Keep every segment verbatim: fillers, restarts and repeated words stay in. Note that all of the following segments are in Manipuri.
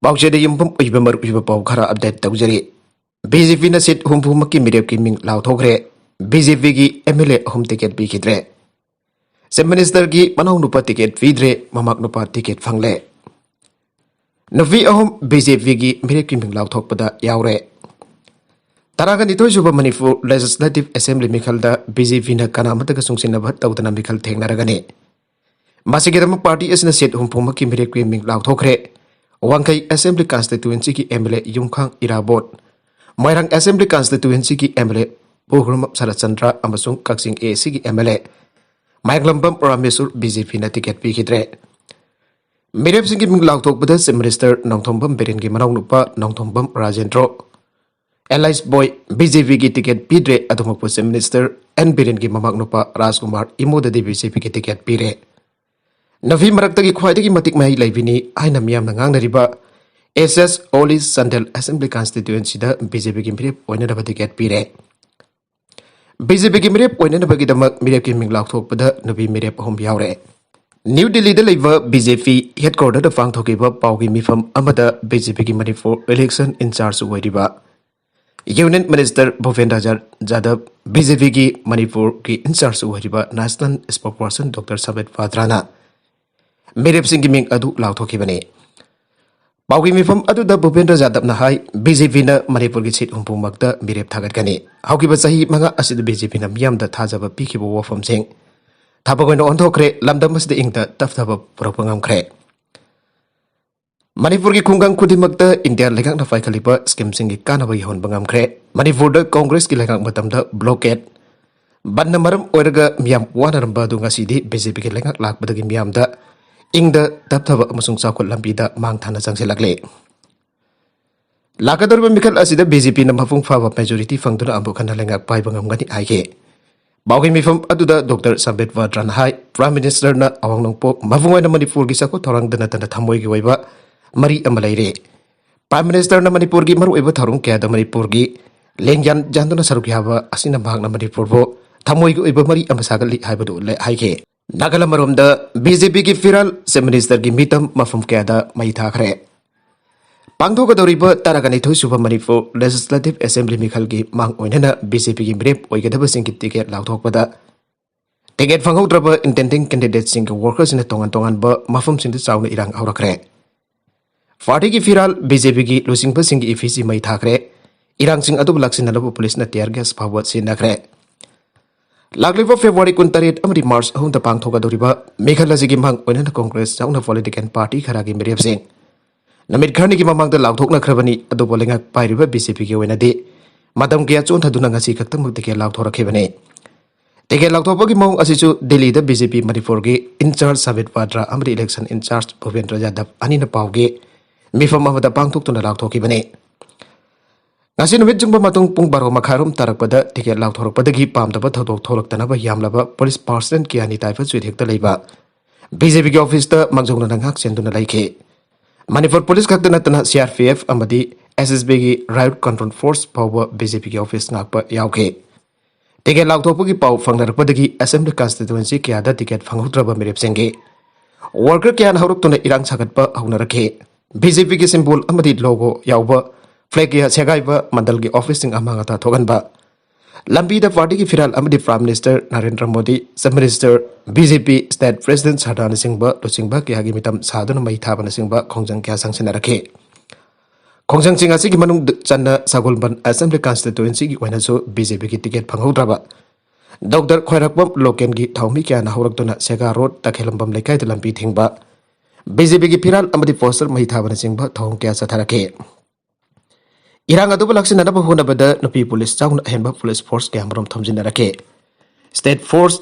ꯄꯥꯎꯆꯦꯗ ꯌꯨꯝꯐꯝ ꯑꯣꯏꯕ ꯃꯔꯨꯑꯣꯏꯕ ꯄꯥꯎ ꯈꯔ update ꯇꯧꯖꯔꯤ꯫ ꯕꯤ ꯖꯦ ꯄꯤꯅ seat ꯍꯨꯝꯐꯨꯃꯛꯀꯤ ꯃꯤꯔꯦꯞꯀꯤ ꯃꯤꯡ ꯂꯥꯎꯊꯣꯛꯈ꯭ꯔꯦ꯫ ꯕꯤ ꯖꯦ ꯄꯤꯒꯤ ꯑꯦꯝ ꯑꯦꯜ ꯑꯦ ꯑꯍꯨꯝ ticket ꯄꯤꯈꯤꯗ꯭ꯔꯦ꯫ Chief Ministerꯒꯤ ꯃꯅꯥꯎꯅꯨꯄꯥ ticket ꯄꯤꯗ꯭ꯔꯦ, ꯃꯃꯥꯛ ꯅꯨꯄꯥ ticket ꯐꯪꯂꯦ꯫ ꯅꯨꯄꯤ ꯑꯍꯨꯝ ꯕꯤ ꯖꯦ ꯄꯤꯒꯤ ꯃꯤꯔꯦꯞꯀꯤ ꯃꯤꯡ ꯂꯥꯎꯊꯣꯛꯄꯗ ꯌꯥꯎꯔꯦ꯫ ꯇꯔꯥꯒ ꯅꯤꯊꯣꯏ ꯁꯨꯕ ꯃꯅꯤꯄꯨꯔ Legislative Assembly ꯃꯤꯈꯜꯗ ꯕꯤ ꯖꯦ ꯄꯤꯅ ꯀꯅꯥꯃꯠꯇꯒ ꯆꯨꯡꯁꯤꯟꯅꯕ ꯇꯧꯗꯅ ꯃꯤꯈꯜ ꯊꯦꯡꯅꯔꯒꯅꯤ꯫ ꯃꯁꯤꯒꯤꯗꯃꯛ party ꯑꯁꯤꯅ seat ꯍꯨꯝꯐꯨꯃꯛꯀꯤ ꯃꯤꯔꯦꯞꯀꯤ ꯃꯤꯡ ꯂꯥꯎꯊꯣꯛꯈ꯭ꯔꯦ꯫ ꯋꯥꯡꯈꯩ Assembly Constituencyꯒꯤ M L A Yumkham Irabot, Moirang Assembly Constituencyꯒꯤ M L A Pukhrem Sharatchandra ꯑꯃꯁꯨꯡ ꯀꯛꯆꯤꯡ ꯑꯦ ꯑꯦ ꯁꯤꯒꯤ M L A Mayanglambam Rameshwor B J ꯄꯤꯅ ticket ꯄꯤꯈꯤꯗ꯭ꯔꯦ꯫ ꯃꯤꯔꯦꯞꯁꯤꯡꯒꯤ ꯃꯤꯡ ꯂꯥꯎꯊꯣꯛꯄꯗ Chief Minister ꯅꯣꯡꯊꯣꯝꯕꯝ ꯕꯤꯔꯦꯟꯒꯤ ꯃꯅꯥꯎꯅꯨꯄꯥ Nongthombam Rajendro, alias boy B J ꯄꯤꯒꯤ ticket ꯄꯤꯗ꯭ꯔꯦ꯫ ꯑꯗꯨꯃꯛꯄꯨ Chief Minister ꯑꯦꯟ ꯕꯤꯔꯦꯟꯒꯤ ꯃꯃꯥꯛ ꯅꯨꯄꯥ ꯔꯥꯖꯀꯨꯃꯥꯔ ꯏꯃꯣꯗꯗꯤ ꯕꯤ ꯖꯦ ꯄꯤꯒꯤ ticket ꯄꯤꯔꯦ꯫ ꯅꯨꯄꯤ ꯃꯔꯛꯇꯒꯤ ꯈ꯭ꯋꯥꯏꯗꯒꯤ ꯃꯇꯤꯛ ꯃꯍꯩ ꯂꯩꯕꯤꯅꯤ ꯍꯥꯏꯅ ꯃꯤꯌꯥꯝꯅ ꯉꯥꯡꯅꯔꯤꯕ ꯑꯦꯁ ꯑꯦꯁ ꯑꯣꯂꯤ ꯆꯥꯟꯗꯦꯜ Assembly Constituencyꯗ ꯕꯤ ꯖꯦ ꯄꯤꯒꯤ ꯃꯤꯔꯦꯞ ꯑꯣꯏꯅꯅꯕ ticket ꯄꯤꯔꯦ꯫ ꯕꯤ ꯖꯦ ꯄꯤꯒꯤ ꯃꯤꯔꯦꯞ ꯑꯣꯏꯅꯅꯕꯒꯤꯗꯃꯛ ꯃꯤꯔꯦꯞꯀꯤ ꯃꯤꯡ ꯂꯥꯎꯊꯣꯛꯄꯗ ꯅꯨꯄꯤ ꯃꯤꯔꯦꯞ ꯑꯍꯨꯝ ꯌꯥꯎꯔꯦ꯫ ꯅ꯭ꯌꯨ ꯗꯤꯜꯂꯤꯗ ꯂꯩꯕ ꯕꯤ ꯖꯦ ꯄꯤ headquarterꯗ ꯄꯥꯡꯊꯣꯛꯈꯤꯕ ꯄꯥꯎꯒꯤ ꯃꯤꯐꯝ ꯑꯃꯗ ꯕꯤ ꯖꯦ ꯄꯤꯒꯤ ꯃꯅꯤꯄꯨꯔ election in charge ꯑꯣꯏꯔꯤꯕ Union Minister ꯚꯨꯄꯦꯟꯗ꯭ꯔ ꯖꯥ-, ꯖꯥꯗꯕ, ꯕꯤ ꯖꯦ ꯄꯤꯒꯤ ꯃꯅꯤꯄꯨꯔꯒꯤ in charge ꯑꯣꯏꯔꯤꯕ National Spokesperson ꯗꯣꯛꯇꯔ ꯁꯝꯕꯤꯠ ꯄꯥꯇ꯭ꯔꯥꯅ ꯃꯤꯔꯦꯞꯁꯤꯡꯒꯤ ꯃꯤꯡ ꯑꯗꯨ ꯂꯥꯎꯊꯣꯛꯈꯤꯕꯅꯤ꯫ ꯄꯥꯎꯒꯤ ꯃꯤꯐꯝ ꯑꯗꯨꯗ ꯚꯨꯄꯦꯟꯗ꯭ꯔ ꯖꯥꯗꯕꯅ ꯍꯥꯏ, ꯕꯤ ꯖꯦ ꯄꯤꯅ ꯃꯅꯤꯄꯨꯔꯒꯤ seat ꯍꯨꯝꯐꯨꯃꯛꯇ ꯃꯤꯔꯦꯞ ꯊꯥꯒꯠꯀꯅꯤ꯫ ꯍꯧꯈꯤꯕ ꯆꯍꯤ ꯃꯉꯥ ꯑꯁꯤꯗ ꯕꯤ ꯖꯦ ꯄꯤꯅ ꯃꯤꯌꯥꯝꯗ ꯊꯥꯖꯕ ꯄꯤꯈꯤꯕ ꯋꯥꯐꯝꯁꯤꯡ ꯊꯕꯛ ꯑꯣꯏꯅ ꯑꯣꯟꯊꯣꯛꯈ꯭ꯔꯦ꯫ ꯂꯝꯗꯝ ꯑꯁꯤꯗ ꯏꯪꯗ ꯇꯞꯊꯕ ꯄꯨꯔꯛꯄ ꯉꯝꯈ꯭ꯔꯦ꯫ ꯃꯅꯤꯄꯨꯔꯒꯤ ꯈꯨꯡꯒꯪ ꯈꯨꯗꯤꯡꯃꯛꯇ ꯏꯟꯗꯤꯌꯥ ꯂꯩꯉꯥꯛꯅ ꯄꯥꯏꯈꯠꯂꯤꯕ schemeꯁꯤꯡꯒꯤ ꯀꯥꯟꯅꯕ ꯌꯧꯍꯟꯕ ꯉꯝꯈ꯭ꯔꯦ꯫ ꯃꯅꯤꯄꯨꯔꯗ ꯀꯣꯡꯒ꯭ꯔꯦꯁꯀꯤ ꯂꯩꯉꯥꯛ ꯃꯇꯝꯗ blockade, ꯕꯟꯗ ꯃꯔꯝ ꯑꯣꯏꯔꯒ ꯃꯤꯌꯥꯝ ꯋꯥꯅꯔꯝꯕ ꯑꯗꯨ ꯉꯁꯤꯗꯤ ꯕꯤ ꯖꯦ ꯄꯤꯒꯤ ꯂꯩꯉꯥꯛ ꯂꯥꯛꯄꯗꯒꯤ ꯃꯤꯌꯥꯝꯗ ꯏꯪꯗ ꯇꯞꯊꯕ ꯑꯃꯁꯨꯡ ꯆꯥꯎꯈꯠ ꯂꯝꯕꯤꯗ ꯃꯥꯡ ꯊꯥꯅ ꯆꯪꯁꯤꯜꯂꯛꯂꯦ꯫ ꯂꯥꯛꯀꯗꯧꯔꯤꯕ ꯃꯤꯈꯜ ꯑꯁꯤꯗ ꯕꯤ ꯖꯦ ꯄꯤꯅ ꯃꯄꯨꯡ ꯐꯥꯕ majority ꯐꯪꯗꯨꯅ ꯑꯃꯨꯛ ꯍꯟꯅ ꯂꯩꯉꯥꯛ ꯄꯥꯏꯕ ꯉꯝꯒꯅꯤ ꯍꯥꯏꯈꯤ꯫ ꯄꯥꯎꯒꯤ ꯃꯤꯐꯝ ꯑꯗꯨꯗ ꯗꯣꯛꯇꯔ ꯁꯝꯕꯤꯠ ꯄꯥꯇ꯭ꯔꯥꯅ ꯍꯥꯏ, Prime Ministerꯅ ꯑꯋꯥꯡ ꯅꯣꯡꯄꯣꯛ, ꯃꯄꯨꯡ ꯑꯣꯏꯅ ꯃꯅꯤꯄꯨꯔꯒꯤ ꯆꯥꯎꯈꯠ ꯊꯧꯔꯥꯡꯗ ꯅꯠꯇꯅ ꯊꯃꯣꯏꯒꯤ ꯑꯣꯏꯕ ꯃꯔꯤ ꯑꯃ ꯂꯩꯔꯦ꯫ Prime Ministerꯅ ꯃꯅꯤꯄꯨꯔꯒꯤ ꯃꯔꯨꯑꯣꯏꯕ ꯊꯧꯔꯝ ꯀꯌꯥꯗ ꯃꯅꯤꯄꯨꯔꯒꯤ ꯂꯦꯡꯌꯥꯟ ꯌꯥꯟꯗꯨꯅ ꯁꯔꯨꯛ ꯌꯥꯕ ꯑꯁꯤꯅ ꯃꯍꯥꯛꯅ ꯃꯅꯤꯄꯨꯔꯕꯨ ꯊꯃꯣꯏꯒꯤ ꯑꯣꯏꯕ ꯃꯔꯤ ꯑꯃ ꯁꯥꯒꯠꯂꯤ ꯍꯥꯏꯕꯗꯨ ꯎꯠꯂꯦ ꯍꯥꯏꯈꯤ꯫ ꯅꯥꯒꯥꯂꯦꯟ ꯑꯃꯔꯣꯝꯗ ꯕꯤ ꯖꯦ ꯄꯤꯒꯤ ꯐꯤꯔꯥꯜ Chief Ministerꯒꯤ ꯃꯤꯇꯝ ꯃꯐꯝ ꯀꯌꯥꯗ ꯃꯩ ꯊꯥꯈ꯭ꯔꯦ꯫ ꯄꯥꯡꯊꯣꯛꯀꯗꯧꯔꯤꯕ ꯇꯔꯥꯒ ꯅꯤꯊꯣꯏ ꯁꯨꯕ ꯃꯅꯤꯄꯨꯔ Legislative Assembly ꯃꯤꯈꯜꯒꯤ ꯃꯥꯡ ꯑꯣꯏꯅꯅ BJPꯒꯤ ꯃꯤꯔꯦꯞ ꯑꯣꯏꯒꯗꯕꯁꯤꯡꯒꯤ ꯇꯤꯀꯦꯠ ꯂꯥꯎꯊꯣꯛꯄꯗ ꯇꯤꯀꯦꯠ ꯐꯪꯍꯧꯗ꯭ꯔꯕ intending candidateꯁꯤꯡꯒꯤ workerꯁꯤꯡꯅ ꯇꯣꯉꯥꯟ ꯇꯣꯉꯥꯟꯕ ꯃꯐꯝꯁꯤꯡꯗ ꯆꯥꯎꯅ ꯏꯔꯥꯡ ꯍꯧꯔꯛꯈ꯭ꯔꯦ꯫ ꯄꯥꯔꯇꯤꯒꯤ ꯐꯤꯔꯥꯜ BJPꯒꯤ ꯂꯨꯆꯤꯡꯕꯁꯤꯡꯒꯤ ꯏꯐꯤꯁꯤ ꯃꯩ ꯊꯥꯈ꯭ꯔꯦ꯫ ꯏꯔꯥꯡꯁꯤꯡ ꯑꯗꯨꯕꯨ ꯂꯥꯛꯁꯤꯟꯅꯅꯕ ꯄꯨꯂꯤꯁꯅ tear gas ꯐꯥꯎꯕ ꯁꯤꯖꯤꯟꯅꯈ꯭ꯔꯦ꯫ ꯂꯥꯛꯂꯤꯕ February ꯀꯨꯟꯇꯔꯦꯠ ꯑꯃꯗꯤ March ꯑꯍꯨꯝꯗ ꯄꯥꯡꯊꯣꯛꯀꯗꯧꯔꯤꯕ ꯃꯤꯈꯜ ꯑꯁꯤꯒꯤ ꯃꯥꯡ ꯑꯣꯏꯅꯅ Congress ꯌꯥꯎꯅ political party ꯈꯔꯒꯤ ꯃꯤꯔꯦꯞꯁꯤꯡ ꯅꯨꯃꯤꯠ ꯈꯔꯅꯤꯒꯤ ꯃꯃꯥꯡꯗ ꯂꯥꯎꯊꯣꯛꯅꯈ꯭ꯔꯕꯅꯤ꯫ ꯑꯗꯨꯕꯨ ꯂꯩꯉꯥꯛ ꯄꯥꯏꯔꯤꯕ BJPꯒꯤ ꯑꯣꯏꯅꯗꯤ ꯃꯇꯝ ꯀꯌꯥ ꯆꯣꯟꯊꯗꯨꯅ ꯉꯁꯤ ꯈꯛꯇꯃꯛ ꯇꯤꯀꯦꯠ ꯂꯥꯎꯊꯣꯔꯛꯈꯤꯕꯅꯤ꯫ ꯇꯤꯀꯦꯠ ꯂꯥꯎꯊꯣꯛꯄꯒꯤ ꯃꯑꯣꯡ ꯑꯁꯤꯁꯨ ꯗꯤꯜꯂꯤꯗ BJP ꯃꯅꯤꯄꯨꯔꯒꯤ in-charge ꯁꯕꯤꯠ ꯄꯥꯇ꯭ꯔ ꯑꯃꯗꯤ election in-charge ꯚꯨꯄꯦꯟꯗ꯭ꯔ ꯌꯥꯗꯕ ꯑꯅꯤꯅ ꯄꯥꯎꯒꯤ ꯃꯤꯐꯝ ꯑꯃꯗ ꯄꯥꯡꯊꯣꯛꯇꯨꯅ ꯂꯥꯎꯊꯣꯛꯈꯤꯕꯅꯤ꯫ ꯉꯁꯤ ꯅꯨꯃꯤꯠ ꯆꯨꯝꯕ ꯃꯇꯨꯡ ꯄꯨꯡ ꯕꯥꯔꯣ ꯃꯈꯥꯏꯔꯣꯝ ꯇꯥꯔꯛꯄꯗ ꯇꯤꯀꯦꯠ ꯂꯥꯎꯊꯣꯔꯛꯄꯗꯒꯤ ꯄꯥꯝꯗꯕ ꯊꯧꯗꯣꯛ ꯊꯣꯛꯂꯛꯇꯅꯕ ꯌꯥꯝꯂꯕ ꯄꯨꯂꯤꯁ personnel ꯀꯌꯥꯅꯤ ꯇꯥꯏꯐ ꯁꯨꯏꯠ ꯍꯦꯛꯇ ꯂꯩꯕ BJPꯒꯤ officeꯇ ꯃꯥꯡꯖꯧꯅꯅ ꯉꯥꯛ ꯆꯦꯟꯗꯨꯅ ꯂꯩꯈꯤ꯫ ꯃꯅꯤꯄꯨꯔ ꯄꯨꯂꯤꯁ ꯈꯛꯇ ꯅꯠꯇꯅ CRPF ꯑꯃꯗꯤ SSBꯒꯤ riot control force ꯐꯥꯎꯕ BJPꯒꯤ office ꯉꯥꯛꯄ ꯌꯥꯎꯈꯤ꯫ ꯇꯤꯀꯦꯠ ꯂꯥꯎꯊꯣꯛꯄꯒꯤ ꯄꯥꯎ ꯐꯪꯅꯔꯛꯄꯗꯒꯤ Assembly constituency ꯀꯌꯥꯗ ꯇꯤꯀꯦꯠ ꯐꯪꯍꯧꯗ꯭ꯔꯕ ꯃꯤꯔꯦꯞꯁꯤꯡꯒꯤ worker ꯀꯌꯥꯅ ꯍꯧꯔꯛꯇꯨꯅ ꯏꯔꯥꯡ ꯁꯥꯒꯠꯄ ꯍꯧꯅꯔꯛꯈꯤ꯫ BJPꯒꯤ symbol ꯑꯃꯗꯤ logo ꯌꯥꯎꯕ flag ꯀꯌꯥ ꯁꯦꯒꯥꯏꯕ, ꯃꯟꯗꯜꯒꯤ officeꯁꯤꯡ ꯑꯃꯥꯡ ꯑꯇꯥ ꯊꯣꯛꯍꯟꯕ, ꯂꯝꯕꯤꯗ ꯄꯥꯔꯇꯤꯒꯤ ꯐꯤꯔꯥꯜ ꯑꯃꯗꯤ Prime Minister Narendra Modi, Chief Minister, BJP state president ꯁꯔꯗꯥꯔꯅꯆꯤꯡꯕ ꯂꯨꯆꯤꯡꯕ ꯀꯌꯥꯒꯤ ꯃꯤꯇꯝ ꯁꯥꯗꯨꯅ ꯃꯩ ꯊꯥꯕꯅꯆꯤꯡꯕ ꯈꯣꯡꯖꯪ ꯀꯌꯥ ꯆꯪꯁꯤꯟꯅꯔꯛꯈꯤ꯫ ꯈꯣꯡꯖꯪꯁꯤꯡ ꯑꯁꯤꯒꯤ ꯃꯅꯨꯡꯗ ꯆꯟꯅ ꯁꯒꯣꯜꯕꯟ Assembly constituencyꯒꯤ ꯑꯣꯏꯅꯁꯨ BJPꯒꯤ ꯇꯤꯀꯦꯠ ꯐꯪꯍꯧꯗ꯭ꯔꯕ ꯗꯣꯛꯇꯔ ꯈ꯭ꯋꯥꯏꯔꯥꯛꯄꯝ ꯂꯣꯀꯦꯟꯒꯤ ꯊꯧꯃꯤ ꯀꯌꯥꯅ ꯍꯧꯔꯛꯇꯨꯅ ꯁꯦꯒꯥ ꯔꯣꯗ ꯇꯈꯦꯂꯝꯕꯝ ꯂꯩꯀꯥꯏꯗ ꯂꯝꯕꯤ ꯊꯤꯡꯕ, BJPꯒꯤ ꯐꯤꯔꯥꯜ ꯑꯃꯗꯤ poster ꯃꯩ ꯊꯥꯕꯅꯆꯤꯡꯕ ꯊꯧꯑꯣꯡ ꯀꯌꯥ ꯆꯠꯊꯔꯛꯈꯤ꯫ ꯏꯔꯥꯡ ꯑꯗꯨꯕꯨ ꯂꯥꯛꯁꯤꯟꯅꯅꯕ ꯍꯣꯠꯅꯕꯗ ꯅꯨꯄꯤ ꯄꯨꯂꯤꯁ ꯌꯥꯎꯅ ꯑꯍꯦꯟꯕ ꯄꯨꯂꯤꯁ force ꯀꯌꯥꯃꯔꯨꯝ ꯊꯣꯝꯖꯤꯟꯅꯔꯛꯈꯤ꯫ State force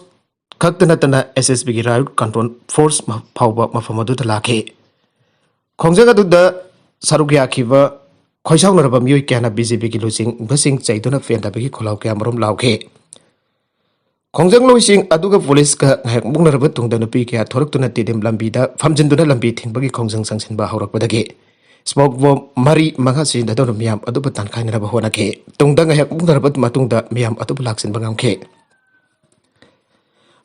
ꯈꯛꯇ ꯅꯠꯇꯅ SSBꯒꯤ riot control force ꯃ-, ꯐꯥꯎꯕ ꯃꯐꯝ ꯑꯗꯨꯗ ꯂꯥꯛꯈꯤ꯫ ꯈꯣꯡꯖꯪ ꯑꯗꯨꯗ ꯁꯔꯨꯛ ꯌꯥꯈꯤꯕ ꯈꯣꯏꯁꯥꯎꯅꯔꯕ ꯃꯤꯑꯣꯏ ꯀꯌꯥꯅ BJPꯒꯤ ꯂꯨꯆꯤꯡꯕꯁꯤꯡ ꯆꯩꯗꯨꯅ ꯄꯦꯟꯗꯕꯒꯤ ꯈꯣꯜꯂꯥꯎ ꯀꯌꯥꯃꯔꯨꯝ ꯂꯥꯎꯈꯤ꯫ ꯈꯣꯡꯖꯪꯂꯣꯏꯁꯤꯡ ꯑꯗꯨꯒ ꯄꯨꯂꯤꯁꯀ ꯉꯥꯏꯍꯥꯛ ꯃꯨꯛꯅꯔꯕ ꯇꯨꯡꯗ ꯅꯨꯄꯤ ꯀꯌꯥ ꯊꯣꯔꯛꯇꯨꯅ ꯇꯤꯗꯤꯝ ꯂꯝꯕꯤꯗ ꯐꯝꯖꯤꯟꯗꯨꯅ ꯂꯝꯕꯤ ꯊꯤꯡꯕꯒꯤ ꯈꯣꯡꯖꯪ ꯆꯪꯁꯤꯟꯕ ꯍꯧꯔꯛꯄꯗꯒꯤ smoke bomb ꯃꯔꯤ ꯃꯉꯥ ꯁꯤꯖꯤꯟꯅꯗꯨꯅ ꯃꯤꯌꯥꯝ ꯑꯗꯨꯕꯨ ꯇꯥꯟꯈꯥꯏꯅꯅꯕ ꯍꯣꯠꯅꯈꯤ꯫ ꯇꯨꯡꯗ ꯉꯥꯏꯍꯥꯛ ꯃꯨꯛꯅꯔꯕ ꯃꯇꯨꯡꯗ ꯃꯤꯌꯥꯝ ꯑꯗꯨꯕꯨ ꯂꯥꯛꯁꯤꯟꯕ ꯉꯝꯈꯤ꯫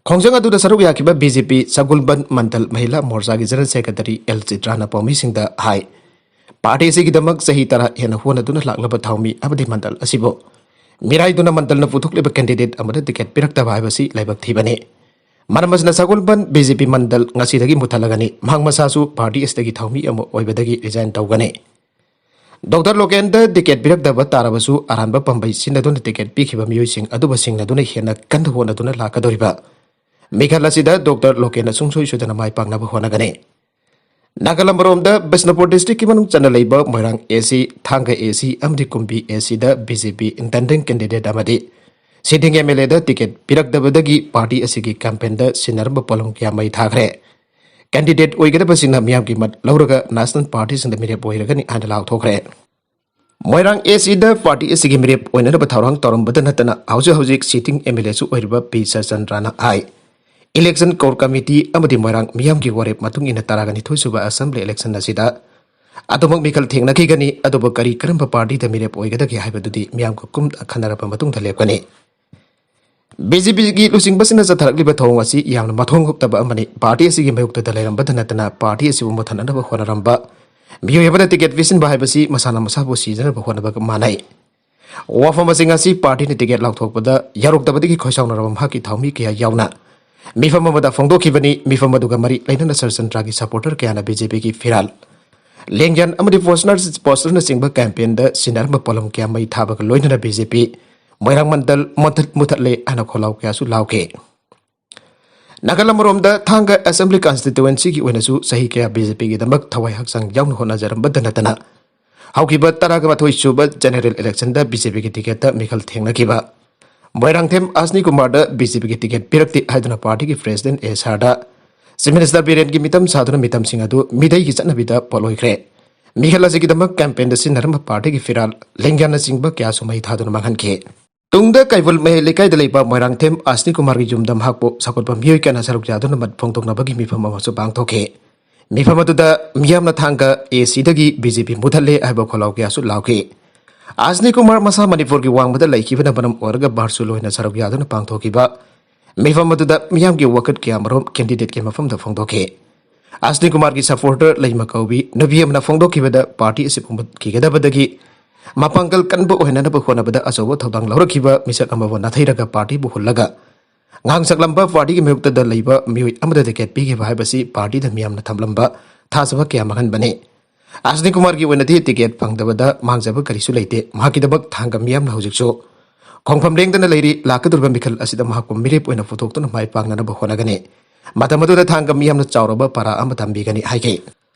ꯈꯣꯡꯖꯪ ꯑꯗꯨꯗ ꯁꯔꯨꯛ ꯌꯥꯈꯤꯕ BJP ꯁꯒꯨꯜꯕꯟ ꯃꯟꯗꯜ ꯃꯍꯤꯂꯥ ꯃꯣꯔꯆꯥꯒꯤ General Secretary ꯑꯦꯜ ꯆꯤꯇ꯭ꯔꯥꯅ ꯄꯥꯎꯃꯤꯁꯤꯡꯗ ꯍꯥꯏ, ꯄꯥꯔꯇꯤ ꯑꯁꯤꯒꯤꯗꯃꯛ ꯆꯍꯤ ꯇꯔꯥ ꯍꯦꯟꯅ ꯍꯣꯠꯅꯗꯨꯅ ꯂꯥꯛꯂꯕ ꯊꯥꯎꯃꯤ ꯑꯃꯗꯤ ꯃꯟꯗꯜ ꯑꯁꯤꯕꯨ ꯃꯤꯔꯥꯏꯗꯨꯅ ꯃꯟꯗꯜꯅ ꯄꯨꯊꯣꯛꯂꯤꯕ ꯀꯦꯟꯗꯤꯗꯦꯠ ꯑꯃꯗ ꯇꯤꯀꯦꯠ ꯄꯤꯔꯛꯇꯕ ꯍꯥꯏꯕꯁꯤ ꯂꯥꯏꯕꯛ ꯊꯤꯕꯅꯤ꯫ ꯃꯔꯝ ꯑꯁꯤꯅ ꯁꯒꯣꯜꯕꯟ ꯕꯤ ꯖꯦ ꯄꯤ ꯃꯟꯗꯜ ꯉꯁꯤꯗꯒꯤ ꯃꯨꯠꯊꯠꯂꯒꯅꯤ꯫ ꯃꯍꯥꯛ ꯃꯁꯥꯁꯨ ꯄꯥꯔꯇꯤ ꯑꯁꯤꯗꯒꯤ ꯊꯥꯎꯃꯤ ꯑꯃ ꯑꯣꯏꯕꯗꯒꯤ ꯔꯤꯖꯥꯏꯟ ꯇꯧꯒꯅꯤ꯫ ꯗꯣꯛꯇꯔ ꯂꯣꯀꯦꯟꯗ ꯇꯤꯀꯦꯠ ꯄꯤꯔꯛꯇꯕ ꯇꯥꯔꯕꯁꯨ ꯑꯔꯥꯟꯕ ꯄꯥꯝꯕꯩ ꯁꯤꯖꯤꯟꯅꯗꯨꯅ ꯇꯤꯀꯦꯠ ꯄꯤꯈꯤꯕ ꯃꯤꯑꯣꯏꯁꯤꯡ ꯑꯗꯨꯕꯨ ꯁꯤꯡꯅꯗꯨꯅ ꯍꯦꯟꯅ ꯀꯟꯅ ꯍꯣꯠꯅꯗꯨꯅ ꯂꯥꯛꯀꯗꯧꯔꯤꯕ ꯃꯤꯈꯜ ꯑꯁꯤꯗ ꯗꯣꯛꯇꯔ ꯂꯣꯀꯦꯟꯅ ꯁꯨꯡꯁꯣꯏ ꯁꯣꯏꯗꯅ ꯃꯥꯏ ꯄꯥꯛꯅꯕ ꯍꯣꯠꯅꯒꯅꯤ꯫ ꯅꯥꯒꯥꯂꯝ ꯑꯃꯔꯣꯝꯗ ꯕꯤꯁꯅꯨꯄꯨꯔ ꯗꯤꯁꯇ꯭ꯔꯤꯛꯀꯤ ꯃꯅꯨꯡ ꯆꯟꯅ ꯂꯩꯕ ꯃꯣꯏꯔꯥꯡ ꯑꯦ ꯁꯤ, ꯊꯥꯡꯒ ꯑꯦ ꯁꯤ ꯑꯃꯗꯤ ꯀꯨꯝꯕꯤ ꯑꯦ ꯁꯤꯗ ꯕꯤ ꯖꯦ ꯄꯤ ꯏꯟꯀꯝꯕꯦꯟꯠ ꯀꯦꯟꯗꯤꯗꯦꯠ ꯑꯃꯗꯤ ꯁꯤꯇꯤꯡ ꯑꯦꯝ ꯑꯦꯜ ꯑꯦꯗ ꯇꯤꯀꯦꯠ ꯄꯤꯔꯛꯇꯕꯗꯒꯤ ꯄꯥꯔꯇꯤ ꯑꯁꯤꯒꯤ ꯀꯦꯝꯄꯦꯟꯗ ꯁꯤꯟꯅꯔꯝꯕ ꯄꯣꯠꯂꯨꯝ ꯀꯌꯥ ꯃꯩ ꯊꯥꯈ꯭ꯔꯦ꯫ ꯀꯦꯟꯗꯤꯗꯦꯠ ꯑꯣꯏꯒꯗꯕꯁꯤꯡꯅ ꯃꯤꯌꯥꯝꯒꯤ ꯃꯠ ꯂꯧꯔꯒ ꯅꯦꯁꯅꯦꯜ ꯄꯥꯔꯇꯤꯁꯤꯡꯗ ꯃꯤꯔꯦꯞ ꯑꯣꯏꯔꯒꯅꯤ ꯍꯥꯏꯅ ꯂꯥꯎꯊꯣꯛꯈ꯭ꯔꯦ꯫ ꯃꯣꯏꯔꯥꯡ ꯑꯦ ꯁꯤꯗ ꯄꯥꯔꯇꯤ ꯑꯁꯤꯒꯤ ꯃꯤꯔꯦꯞ ꯑꯣꯏꯅꯅꯕ ꯊꯧꯔꯥꯡ ꯇꯧꯔꯝꯕꯗ ꯅꯠꯇꯅ ꯍꯧꯖꯤꯛ ꯍꯧꯖꯤꯛ ꯁꯤꯇꯤꯡ ꯑꯦꯝ ꯑꯦꯜ ꯑꯦꯁꯨ ꯑꯣꯏꯔꯤꯕ ꯄꯤ ꯁꯆꯟꯗ꯭ꯔꯅ ꯍꯥꯏ, ꯏꯂꯦꯛꯁꯟ ꯀꯣꯔ ꯀꯃꯤꯇꯤ ꯑꯃꯗꯤ ꯃꯣꯏꯔꯥꯡ ꯃꯤꯌꯥꯝꯒꯤ ꯋꯥꯔꯦꯞ ꯃꯇꯨꯡ ꯏꯟꯅ ꯇꯔꯥꯒ ꯅꯤꯊꯣꯏ ꯁꯨꯕ ꯑꯦꯁꯦꯝꯕ꯭ꯂꯤ ꯏꯂꯦꯛꯁꯟ ꯑꯁꯤꯗ ꯑꯗꯨꯃꯛ ꯃꯤꯈꯜ ꯊꯦꯡꯅꯈꯤꯒꯅꯤ꯫ ꯑꯗꯨꯕꯨ ꯀꯔꯤ ꯀꯔꯝꯕ ꯄꯥꯔꯇꯤꯗ ꯃꯤꯔꯦꯞ ꯑꯣꯏꯒꯗꯒꯦ ꯍꯥꯏꯕꯗꯨꯗꯤ ꯃꯤꯌꯥꯝꯒ ꯀꯨꯞꯅ ꯈꯟꯅꯔꯕ ꯃꯇꯨꯡꯗ ꯂꯦꯞꯀꯅꯤ꯫ ꯕꯤ ꯖꯦ ꯄꯤꯒꯤ ꯂꯨꯆꯤꯡꯕꯁꯤꯡꯅ ꯆꯠꯊꯔꯛꯂꯤꯕ ꯊꯧꯑꯣꯡ ꯑꯁꯤ ꯌꯥꯝꯅ ꯃꯊꯣꯡ ꯍꯨꯛꯇꯕ ꯑꯃꯅꯤ꯫ ꯄꯥꯔꯇꯤ ꯑꯁꯤꯒꯤ ꯃꯥꯌꯣꯛꯇꯗ ꯂꯩꯔꯝꯕꯗ ꯅꯠꯇꯅ ꯄꯥꯔꯇꯤ ꯑꯁꯤꯕꯨ ꯃꯨꯠꯊꯠꯅꯅꯕ ꯍꯣꯠꯅꯔꯝꯕ ꯃꯤꯑꯣꯏ ꯑꯃꯅ ꯇꯤꯀꯦꯠ ꯄꯤꯁꯤꯟꯕ ꯍꯥꯏꯕꯁꯤ ꯃꯁꯥꯅ ꯃꯁꯥꯕꯨ ꯁꯤꯖꯅꯕ ꯍꯣꯠꯅꯕꯒ ꯃꯥꯟꯅꯩ꯫ ꯋꯥꯐꯝ ꯑꯁꯤ ꯉꯁꯤ ꯄꯥꯔꯇꯤꯅ ꯇꯤꯀꯦꯠ ꯂꯥꯎꯊꯣꯛꯄꯗ ꯌꯥꯔꯣꯛꯇꯕꯗꯒꯤ ꯈꯣꯏꯁꯥꯎꯅꯔꯕ ꯃꯍꯥꯛꯀꯤ ꯊꯥꯎꯃꯤ ꯀꯌꯥ ꯌꯥꯎꯅ ꯃꯤꯐꯝ ꯑꯃꯗ ꯐꯣꯡꯗꯣꯛꯈꯤꯕꯅꯤ꯫ ꯃꯤꯐꯝ ꯑꯗꯨꯒ ꯃꯔꯤ ꯂꯩꯅꯅ ꯁꯆꯟꯗ꯭ꯔꯒꯤ ꯁꯄꯣꯔꯇꯔ ꯀꯌꯥꯅ ꯕꯤ ꯖꯦ ꯄꯤꯒꯤ ꯐꯤꯔꯥꯜ, ꯂꯦꯡꯌꯥꯟ ꯑꯃꯗꯤ ꯄꯣꯁꯇꯔ, ꯄꯣꯁꯇꯔꯅꯆꯤꯡꯕ ꯀꯦꯝꯄꯦꯟꯗ ꯁꯤꯟꯅꯔꯝꯕ ꯄꯣꯠꯂꯝ ꯀꯌꯥ ꯃꯩ ꯊꯥꯕꯒ ꯂꯣꯏꯅꯅ ꯕꯤ ꯖꯦ ꯄꯤ ꯃꯣꯏꯔꯥꯡ ꯃꯟꯗꯜ ꯃꯨꯊꯠ-, ꯃꯨꯊꯠꯂꯦ ꯍꯥꯏꯅ ꯈꯣꯜꯂꯥꯎ ꯀꯌꯥꯁꯨ ꯂꯥꯎꯈꯤ꯫ ꯅꯥꯒꯥꯂꯦꯟ ꯑꯃꯔꯣꯝꯗ ꯊꯥꯡꯒ ꯑꯦꯁꯦꯝꯕ꯭ꯂꯤ ꯀꯟꯁꯇꯤꯇ꯭ꯋꯦꯟꯁꯤꯒꯤ ꯑꯣꯏꯅꯁꯨ ꯆꯍꯤ ꯀꯌꯥ ꯕꯤ ꯖꯦ ꯄꯤꯒꯤꯗꯃꯛ ꯊꯋꯥꯏ ꯍꯛꯆꯥꯡ ꯌꯥꯎꯅ ꯍꯣꯠꯅꯖꯔꯝꯕꯗ ꯅꯠꯇꯅ ꯍꯧꯈꯤꯕ ꯇꯔꯥꯒ ꯃꯥꯊꯣꯏ ꯁꯨꯕ ꯖꯦꯅꯔꯦꯜ ꯏꯂꯦꯛꯁꯟꯗ ꯕꯤ ꯖꯦ ꯄꯤꯒꯤ ꯇꯤꯀꯦꯠꯇ ꯃꯤꯈꯜ ꯊꯦꯡꯅꯈꯤꯕ ꯃꯣꯏꯔꯥꯡꯊꯦꯝ ꯑꯁꯅꯤ ꯀꯨꯃꯥꯔꯗ ꯕꯤ ꯖꯦ ꯄꯤꯒꯤ ꯇꯤꯀꯦꯠ ꯄꯤꯔꯛꯇꯦ ꯍꯥꯏꯗꯨꯅ ꯄꯥꯔꯇꯤꯒꯤ ꯄ꯭ꯔꯦꯁꯤꯗꯦꯟꯠ ꯑꯦ ꯁꯥꯔꯗ ꯆꯤꯐ ꯃꯤꯅꯤꯁꯇꯔ ꯕꯤꯔꯦꯟꯒꯤ ꯃꯤꯇꯝ ꯁꯥꯗꯨꯅ ꯃꯤꯇꯝꯁꯤꯡ ꯑꯗꯨ ꯃꯤꯇꯩꯒꯤ ꯆꯠꯅꯕꯤꯗ ꯄꯣꯠꯂꯣꯏꯈ꯭ꯔꯦ꯫ ꯃꯤꯈꯜ ꯑꯁꯤꯒꯤꯗꯃꯛ ꯀꯦꯝꯄꯦꯟꯗ ꯁꯤꯖꯤꯟꯅꯔꯝꯕ ꯄꯥꯔꯇꯤꯒꯤ ꯐꯤꯔꯥꯜ, ꯂꯦꯡꯌꯥꯟꯅꯆꯤꯡꯕ ꯀꯌꯥꯁꯨ ꯃꯩ ꯊꯥꯗꯨꯅ ꯃꯥꯡꯍꯟꯈꯤ꯫ ꯇꯨꯡꯗ ꯀꯩꯕꯨꯜ ꯃꯌꯥꯏ ꯂꯩꯀꯥꯏꯗ ꯂꯩꯕ ꯃꯣꯏꯔꯥꯡꯊꯦꯝ ꯑꯁꯅꯤ ꯀꯨꯃꯥꯔꯒꯤ ꯌꯨꯝꯗ ꯃꯍꯥꯛꯄꯨ ꯁꯧꯒꯠꯄ ꯃꯤꯑꯣꯏ ꯀꯌꯥꯅ ꯁꯔꯨꯛ ꯌꯥꯗꯨꯅ ꯃꯠ ꯐꯣꯡꯗꯣꯛꯅꯕꯒꯤ ꯃꯤꯐꯝ ꯑꯃꯁꯨ ꯄꯥꯡꯊꯣꯛꯈꯤ꯫ ꯃꯤꯐꯝ ꯑꯗꯨꯗ ꯃꯤꯌꯥꯝꯅ ꯊꯥꯡꯒ ꯑꯦ ꯁꯤꯗꯒꯤ ꯕꯤ ꯖꯦ ꯄꯤ ꯃꯨꯊꯠꯂꯦ ꯍꯥꯏꯕ ꯈꯣꯜꯂꯥꯎ ꯀꯌꯥꯁꯨ ꯂꯥꯎꯈꯤ꯫ ꯑꯁꯅꯤ ꯀꯨꯃꯥꯔ ꯃꯁꯥ ꯃꯅꯤꯄꯨꯔꯒꯤ ꯋꯥꯡꯃꯗ ꯂꯩꯈꯤꯕꯅ ꯃꯔꯝ ꯑꯣꯏꯔꯒ ꯚꯔꯆꯨꯑꯦꯜ ꯑꯣꯏꯅ ꯁꯔꯨꯛ ꯌꯥꯗꯨꯅ ꯄꯥꯡꯊꯣꯛꯈꯤꯕ ꯃꯤꯐꯝ ꯑꯗꯨꯗ ꯃꯤꯌꯥꯝꯒꯤ ꯋꯥꯀꯠ ꯀꯌꯥꯃꯔꯨꯝ ꯀꯦꯟꯗꯤꯗꯦꯠꯀꯤ ꯃꯐꯝꯗ ꯐꯣꯡꯗꯣꯛꯈꯤ꯫ ꯑꯁꯅꯤ ꯀꯨꯃꯥꯔꯒꯤ supporter ꯂꯩꯃ ꯀꯧꯕꯤ ꯅꯨꯄꯤ ꯑꯃꯅ ꯐꯣꯡꯗꯣꯛꯈꯤꯕꯗ, ꯄꯥꯔꯇꯤ ꯑꯁꯤ ꯄꯨꯝꯈꯤꯒꯗꯕꯗꯒꯤ ꯃꯄꯥꯡꯒꯜ ꯀꯟꯕ ꯑꯣꯏꯍꯟꯅꯕ ꯍꯣꯠꯅꯕꯗ ꯑꯆꯧꯕ ꯊꯧꯗꯥꯡ ꯂꯧꯔꯛꯈꯤꯕ ꯃꯤꯁꯛ ꯑꯃꯕꯨ ꯅꯥꯊꯩꯔꯒ ꯄꯥꯔꯇꯤꯕꯨ ꯍꯨꯜꯂꯒ ꯉꯥꯡꯁꯛꯂꯝꯕ ꯄꯥꯔꯇꯤꯒꯤ ꯃꯥꯌꯣꯛꯇꯗ ꯂꯩꯕ ꯃꯤꯑꯣꯏ ꯑꯃꯗ ꯇꯤꯀꯦꯠ ꯄꯤꯈꯤꯕ ꯍꯥꯏꯕꯁꯤ ꯄꯥꯔꯇꯤꯗ ꯃꯤꯌꯥꯝꯅ ꯊꯝꯂꯝꯕ ꯊꯥꯖꯕ ꯀꯌꯥ ꯃꯥꯡꯍꯟꯕꯅꯤ꯫ ꯑꯁꯅꯤ ꯀꯨꯃꯥꯔꯒꯤ ꯑꯣꯏꯅꯗꯤ ꯇꯤꯀꯦꯠ ꯐꯪꯗꯕꯗ ꯃꯥꯡꯖꯕ ꯀꯔꯤꯁꯨ ꯂꯩꯇꯦ꯫ ꯃꯍꯥꯛꯀꯤꯗꯃꯛ ꯊꯥꯡꯒ ꯃꯤꯌꯥꯝꯅ ꯍꯧꯖꯤꯛꯁꯨ ꯈꯣꯡꯐꯝ ꯂꯦꯡꯗꯅ ꯂꯩꯔꯤ꯫ ꯂꯥꯛꯀꯗꯧꯔꯤꯕ ꯃꯤꯈꯜ ꯑꯁꯤꯗ ꯃꯍꯥꯛꯄꯨ ꯃꯤꯔꯦꯞ ꯑꯣꯏꯅ ꯄꯨꯊꯣꯛꯇꯨꯅ ꯃꯥꯏ ꯄꯥꯛꯅꯅꯕ ꯍꯣꯠꯅꯒꯅꯤ꯫ ꯃꯇꯝ ꯑꯗꯨꯗ ꯊꯥꯡꯒ ꯃꯤꯌꯥꯝꯅ ꯆꯥꯎꯔꯕ ꯄꯔꯥ ꯑꯃ ꯇꯝꯕꯤꯒꯅꯤ ꯍꯥꯏꯈꯤ꯫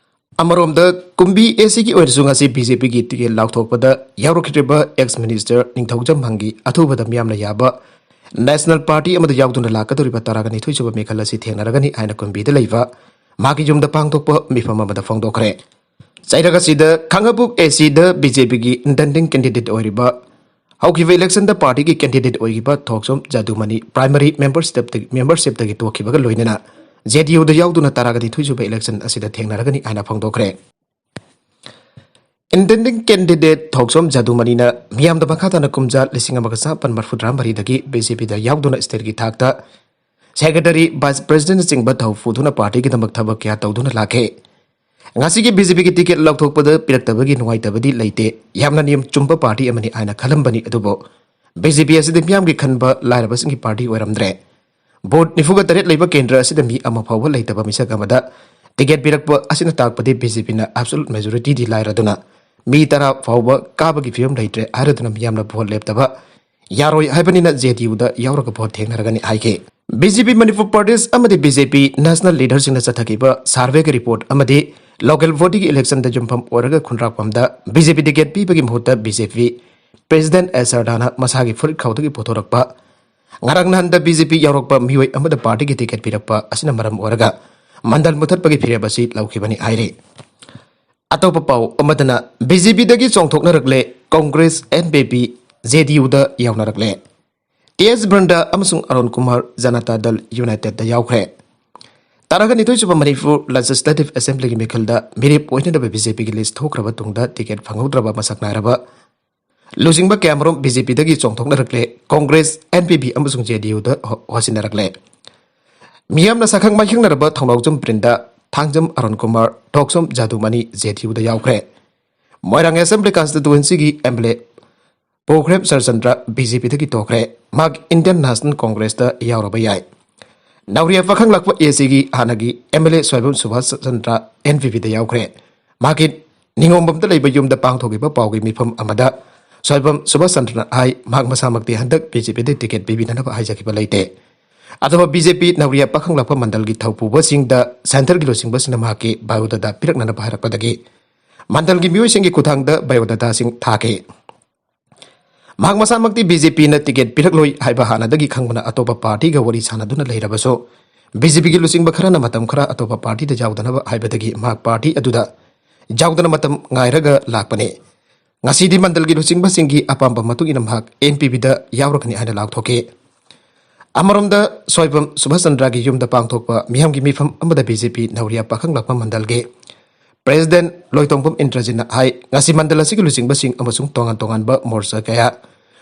ꯑꯃꯔꯣꯝꯗ, ꯀꯨꯝꯕꯤ ꯑꯦꯁꯤꯒꯤ ꯑꯣꯏꯅꯁꯨ ꯉꯁꯤ ꯕꯤ ꯖꯦ ꯄꯤꯒꯤ ꯇꯤꯀꯦꯠ ꯂꯥꯎꯊꯣꯛꯄꯗ ꯌꯥꯎꯔꯛꯈꯤꯗ꯭ꯔꯤꯕ ex minister ꯅꯤꯡꯊꯧꯖꯝ ꯍꯪꯒꯤ ꯑꯊꯨꯕꯗ ꯃꯤꯌꯥꯝꯅ ꯌꯥꯕ national party ꯑꯃꯗ ꯌꯥꯎꯗꯨꯅ ꯂꯥꯛꯀꯗꯧꯔꯤꯕ ꯇꯔꯥꯒ ꯅꯤꯊꯣꯏ ꯁꯨꯕ ꯃꯤꯈꯜ ꯑꯁꯤ ꯊꯦꯡꯅꯔꯒꯅꯤ ꯍꯥꯏꯅ ꯀꯨꯝꯕꯤꯗ ꯂꯩꯕ ꯃꯥꯒꯤ ꯌꯨꯝꯗ ꯄꯥꯡꯊꯣꯛꯄ ꯃꯤꯐꯝ ꯑꯃꯗ ꯐꯣꯡꯗꯣꯛꯈ꯭ꯔꯦ꯫ ꯆꯩꯔꯛ ꯑꯁꯤꯗ ꯈꯥꯡꯉꯕꯣꯛ ꯑꯦꯁꯤꯗ ꯕꯤ ꯖꯦ ꯄꯤꯒꯤ intending candidate ꯑꯣꯏꯔꯤꯕ, ꯍꯧꯈꯤꯕ election ꯗ ꯄꯥꯔꯇꯤꯒꯤ candidate ꯑꯣꯏꯈꯤꯕ ꯊꯣꯛꯆꯣꯝ ꯖꯥꯗꯨꯃꯅꯤ primary membership ꯇꯒꯤ, membership ꯇꯒꯤ ꯇꯣꯛꯈꯤꯕꯒ ꯂꯣꯏꯅꯅ ꯖꯦ ꯗꯤ ꯌꯨꯗ ꯌꯥꯎꯗꯨꯅ ꯇꯔꯥꯒ ꯅꯤꯊꯣꯏ ꯁꯨꯕ election ꯑꯁꯤꯗ ꯊꯦꯡꯅꯔꯒꯅꯤ ꯍꯥꯏꯅ ꯐꯣꯡꯗꯣꯛꯈ꯭ꯔꯦ꯫ Intending candidate ꯊꯣꯛꯆꯣꯝ ꯖꯥꯗꯨꯃꯅꯤꯅ ꯃꯤꯌꯥꯝꯗ ꯃꯈꯥ ꯇꯥꯅ ꯀꯨꯝꯖꯥ ꯂꯤꯁꯤꯡ ꯑꯃꯒ ꯆꯥꯃꯥꯄꯟ ꯃꯔꯤꯐꯨꯇꯔꯥ ꯃꯔꯤꯗꯒꯤ ꯕꯤ ꯖꯦ ꯄꯤꯗ ꯌꯥꯎꯗꯨꯅ state ꯀꯤ ꯊꯥꯛꯇ secretary, vice president ꯅꯆꯤꯡꯕ ꯊꯧ ꯄꯨꯗꯨꯅ ꯄꯥꯔꯇꯤꯒꯤꯗꯃꯛ ꯊꯕꯛ ꯀꯌꯥ ꯇꯧꯗꯨꯅ ꯂꯥꯛꯈꯤ꯫ ꯉꯁꯤꯒꯤ ꯕꯤ ꯖꯦ ꯄꯤꯒꯤ ꯇꯤꯀꯦꯠ ꯂꯧꯊꯣꯛꯄꯗ ꯄꯤꯔꯛꯇꯕꯒꯤ ꯅꯨꯡꯉꯥꯏꯇꯕꯗꯤ ꯂꯩꯇꯦ꯫ ꯌꯥꯝꯅ ꯅꯤꯌꯝ ꯆꯨꯝꯕ ꯄꯥꯔꯇꯤ ꯑꯃꯅꯤ ꯍꯥꯏꯅ ꯈꯜꯂꯝꯕꯅꯤ, ꯑꯗꯨꯕꯨ ꯕꯤ ꯖꯦ ꯄꯤ ꯑꯁꯤꯗꯤ ꯃꯤꯌꯥꯝꯒꯤ ꯈꯟꯕ ꯂꯥꯏꯔꯕꯁꯤꯡꯒꯤ ꯄꯥꯔꯇꯤ ꯑꯣꯏꯔꯝꯗ꯭ꯔꯦ꯫ ꯕꯣꯠ ꯅꯤꯐꯨꯒ ꯇꯔꯦꯠ ꯂꯩꯕ ꯀꯦꯟꯗ꯭ꯔ ꯑꯁꯤꯗ ꯃꯤ ꯑꯃ ꯐꯥꯎꯕ ꯂꯩꯇꯕ ꯃꯤꯁꯛ ꯑꯃꯗ ꯇꯤꯀꯦꯠ ꯄꯤꯔꯛꯄ ꯑꯁꯤꯅ ꯇꯥꯛꯄꯗꯤ ꯕꯤ ꯖꯦ ꯄꯤꯅ absolute majority ꯗꯤ ꯂꯥꯏꯔꯗꯨꯅ ꯃꯤ ꯇꯔꯥ ꯐꯥꯎꯕ ꯀꯥꯕꯒꯤ ꯐꯤꯕꯝ ꯂꯩꯇ꯭ꯔꯦ ꯍꯥꯏꯔꯗꯨꯅ ꯃꯤꯌꯥꯝꯅ ꯚꯣꯠ ꯂꯦꯞꯇꯕ ꯌꯥꯔꯣꯏ ꯍꯥꯏꯕꯅꯤꯅ ꯖꯦ ꯗꯤ ꯌꯨꯗ ꯌꯥꯎꯔꯒ ꯚꯣꯠ ꯊꯦꯡꯅꯔꯒꯅꯤ ꯍꯥꯏꯈꯤ꯫ ꯕꯤ ꯖꯦ ꯄꯤ ꯃꯅꯤꯄꯨꯔ ꯄ꯭ꯔꯗꯦꯁ ꯑꯃꯗꯤ ꯕꯤ ꯖꯦ ꯄꯤ national leader ꯁꯤꯡꯅ ꯆꯠꯊꯈꯤꯕ survey ꯒꯤ report ꯑꯃꯗꯤ local body ꯒꯤ election ꯗ ꯌꯨꯝꯐꯝ ꯑꯣꯏꯔꯒ ꯈꯨꯟꯗ꯭ꯔꯥꯛꯄꯝꯗ ꯕꯤ ꯖꯦ ꯄꯤ ꯇꯤꯀꯦꯠ ꯄꯤꯕꯒꯤ ꯃꯍꯨꯠꯇ ꯕꯤ ꯖꯦ ꯄꯤ president ꯑꯦꯁ ꯁꯔꯗꯥꯅ ꯃꯁꯥꯒꯤ ꯐꯨꯔꯤꯠ ꯈꯥꯎꯗꯒꯤ ꯄꯨꯊꯣꯔꯛꯄ ꯉꯔꯥꯡ ꯅꯍꯥꯟꯗ ꯕꯤ ꯖꯦ ꯄꯤ ꯌꯥꯎꯔꯛꯄ ꯃꯤꯑꯣꯏ ꯑꯃꯗ ꯄꯥꯔꯇꯤꯒꯤ ꯇꯤꯀꯦꯠ ꯄꯤꯔꯛꯄ ꯑꯁꯤꯅ ꯃꯔꯝ ꯑꯣꯏꯔꯒ ꯃꯟꯗꯜ ꯃꯨꯊꯠꯄꯒꯤ ꯐꯤꯔꯦꯞ ꯑꯁꯤ ꯂꯧꯈꯤꯕꯅꯤ ꯍꯥꯏꯔꯤ꯫ ꯑꯇꯣꯞꯄ ꯄꯥꯎ ꯑꯃꯗꯅ, ꯕꯤ ꯖꯦ ꯄꯤꯗꯒꯤ ꯆꯣꯡꯊꯣꯛꯅꯔꯛꯂꯦ Congress, N P P, J D ꯌꯨꯗ ꯌꯥꯎꯅꯔꯛꯂꯦ꯫ ꯇꯤ ꯑꯦꯁ ꯕ꯭ꯔꯟꯗ ꯑꯃꯁꯨꯡ ꯑꯔꯨꯟ ꯀꯨꯃꯥꯔ ꯖꯅꯇꯥ ꯗꯜ ꯌꯨꯅꯥꯏꯇꯦꯗꯇ ꯌꯥꯎꯈ꯭ꯔꯦ꯫ ꯇꯔꯥꯒ ꯅꯤꯊꯣꯏ ꯁꯨꯕ ꯃꯅꯤꯄꯨꯔ Legislative Assembly ꯒꯤ ꯃꯤꯈꯜꯗ ꯃꯤꯔꯦꯞ ꯑꯣꯏꯅꯅꯕ ꯕꯤ ꯖꯦ ꯄꯤꯒꯤ list ꯊꯣꯛꯈ꯭ꯔꯕ ꯇꯨꯡꯗ ꯇꯤꯀꯦꯠ ꯐꯪꯍꯧꯗ꯭ꯔꯕ ꯃꯁꯛ ꯅꯥꯏꯔꯕ ꯂꯨꯆꯤꯡꯕ ꯀꯌꯥꯃꯔꯨꯝ ꯕꯤ ꯖꯦ ꯄꯤꯗꯒꯤ ꯆꯣꯡꯊꯣꯛꯅꯔꯛꯂꯦ꯫ ꯀꯣꯡꯒ꯭ꯔꯦꯁ, ꯑꯦꯟ ꯄꯤ ꯄꯤ ꯑꯃꯁꯨꯡ ꯖꯦ ꯗꯤ ꯌꯨꯗ ꯍꯣ-, ꯍꯣꯠꯁꯤꯟꯅꯔꯛꯂꯦ꯫ ꯃꯤꯌꯥꯝꯅ ꯁꯛꯈꯪ ꯃꯥꯏꯈꯪꯅꯔꯕ ꯊꯧꯅꯥꯎꯖꯝ ꯄ꯭ꯔꯤꯟꯗ ꯊꯥꯡꯖꯝ ꯑꯔꯨꯟ ꯀꯨꯃꯥꯔ, ꯊꯣꯛꯆꯣꯝ ꯖꯥꯗꯨꯃꯅꯤ ꯖꯦ ꯗꯤ ꯌꯨꯗ ꯌꯥꯎꯈ꯭ꯔꯦ꯫ ꯃꯣꯏꯔꯥꯡ ꯑꯦꯁꯦꯝꯕ꯭ꯂꯤ ꯀꯟꯁꯇꯤꯇ꯭ꯋꯦꯟꯁꯤꯒꯤ M L A Pukhrem Sharatchandra B J ꯄꯤꯗꯒꯤ ꯇꯣꯛꯈ꯭ꯔꯦ꯫ ꯃꯍꯥꯛ ꯏꯟꯗꯤꯌꯟ ꯅꯦꯁꯅꯦꯜ ꯀꯣꯡꯒ꯭ꯔꯦꯁꯇ ꯌꯥꯎꯔꯕ ꯌꯥꯏ꯫ ꯅꯧꯔꯤꯌꯥ ꯄꯥꯈꯪꯂꯥꯛꯄ ꯑꯦ ꯁꯤꯒꯤ ꯍꯥꯟꯅꯒꯤ M L A Swaibam Subhas Chandra N P ꯄꯤꯗ ꯌꯥꯎꯈ꯭ꯔꯦ꯫ ꯃꯍꯥꯛꯀꯤ ꯅꯤꯉꯣꯝꯕꯝꯗ ꯂꯩꯕ ꯌꯨꯝꯗ ꯄꯥꯡꯊꯣꯛꯈꯤꯕ ꯄꯥꯎꯒꯤ ꯃꯤꯐꯝ ꯑꯃꯗ ꯁ꯭ꯋꯥꯏꯕꯝ ꯁꯨꯚꯥꯁ ꯆꯟꯗ꯭ꯔꯅ ꯍꯥꯏ, ꯃꯍꯥꯛ ꯃꯁꯥꯃꯛꯇꯤ ꯍꯟꯗꯛ ꯕꯤ ꯖꯦ ꯄꯤꯗ ꯇꯤꯀꯦꯠ ꯄꯤꯕꯤꯅꯅꯕ ꯍꯥꯏꯖꯈꯤꯕ ꯂꯩꯇꯦ꯫ ꯑꯗꯨꯕꯨ ꯕꯤ ꯖꯦ ꯄꯤ ꯅꯧꯔꯤꯌꯥ ꯄꯥꯈꯪꯂꯥꯛꯄ ꯃꯟꯗꯜꯒꯤ ꯊꯧꯄꯨꯕꯁꯤꯡꯗ ꯁꯦꯟꯇꯔꯒꯤ ꯂꯨꯆꯤꯡꯕꯁꯤꯡꯅ ꯃꯍꯥꯛꯀꯤ ꯕꯥꯏꯑꯣꯗꯥꯇꯥ ꯄꯤꯔꯛꯅꯅꯕ ꯍꯥꯏꯔꯛꯄꯗꯒꯤ ꯃꯟꯗꯜꯒꯤ ꯃꯤꯑꯣꯏꯁꯤꯡꯒꯤ ꯈꯨꯠꯊꯥꯡꯗ ꯕꯥꯏꯑꯣꯗꯥꯇꯥꯁꯤꯡ ꯊꯥꯈꯤ꯫ ꯃꯍꯥꯛ ꯃꯁꯥꯃꯛꯇꯤ ꯕꯤ ꯖꯦ ꯄꯤꯅ ꯇꯤꯀꯦꯠ ꯄꯤꯔꯛꯂꯣꯏ ꯍꯥꯏꯕ ꯍꯥꯟꯅꯗꯒꯤ ꯈꯪꯕꯅ ꯑꯇꯣꯞꯄ ꯄꯥꯔꯇꯤꯒ ꯋꯥꯔꯤ ꯁꯥꯟꯅꯗꯨꯅ ꯂꯩꯔꯕꯁꯨ, ꯕꯤ ꯖꯦ ꯄꯤꯒꯤ ꯂꯨꯆꯤꯡꯕ ꯈꯔꯅ ꯃꯇꯝ ꯈꯔ ꯑꯇꯣꯞꯄ ꯄꯥꯔꯇꯤꯗ ꯌꯥꯎꯗꯅꯕ ꯍꯥꯏꯕꯗꯒꯤ ꯃꯍꯥꯛ ꯄꯥꯔꯇꯤ ꯑꯗꯨꯗ ꯌꯥꯎꯗꯅ ꯃꯇꯝ ꯉꯥꯏꯔꯒ ꯂꯥꯛꯄꯅꯤ꯫ ꯉꯁꯤꯗꯤ ꯃꯟꯗꯜꯒꯤ ꯂꯨꯆꯤꯡꯕꯁꯤꯡꯒꯤ ꯑꯄꯥꯝꯕ ꯃꯇꯨꯡ ꯏꯟꯅ ꯃꯍꯥꯛ ꯑꯦꯟ ꯄꯤ ꯄꯤꯗ ꯌꯥꯎꯔꯒꯅꯤ ꯍꯥꯏꯅ ꯂꯥꯎꯊꯣꯛꯈꯤ꯫ ꯑꯃꯔꯣꯝꯗ ꯁ꯭ꯋꯥꯏꯕꯝ ꯁꯨꯚꯥꯁ ꯆꯟꯗ꯭ꯔꯒꯤ ꯌꯨꯝꯗ ꯄꯥꯡꯊꯣꯛꯄ ꯃꯤꯌꯥꯝꯒꯤ ꯃꯤꯐꯝ ꯑꯃꯗ ꯕꯤ ꯖꯦ ꯄꯤ ꯅꯧꯔꯤꯌꯥ ꯄꯥꯈꯪꯂꯥꯛꯄ ꯃꯟꯗꯜꯒꯤ ꯄ꯭ꯔꯦꯁꯤꯗꯦꯟ ꯂꯣꯏꯇꯣꯡꯕꯝ ꯏꯟꯗ꯭ꯔꯖꯤꯠꯅ ꯍꯥꯏ, ꯉꯁꯤ ꯃꯟꯗꯜ ꯑꯁꯤꯒꯤ ꯂꯨꯆꯤꯡꯕꯁꯤꯡ ꯑꯃꯁꯨꯡ ꯇꯣꯉꯥꯟ ꯇꯣꯉꯥꯟꯕ ꯃꯣꯔꯆꯥ ꯀꯌꯥ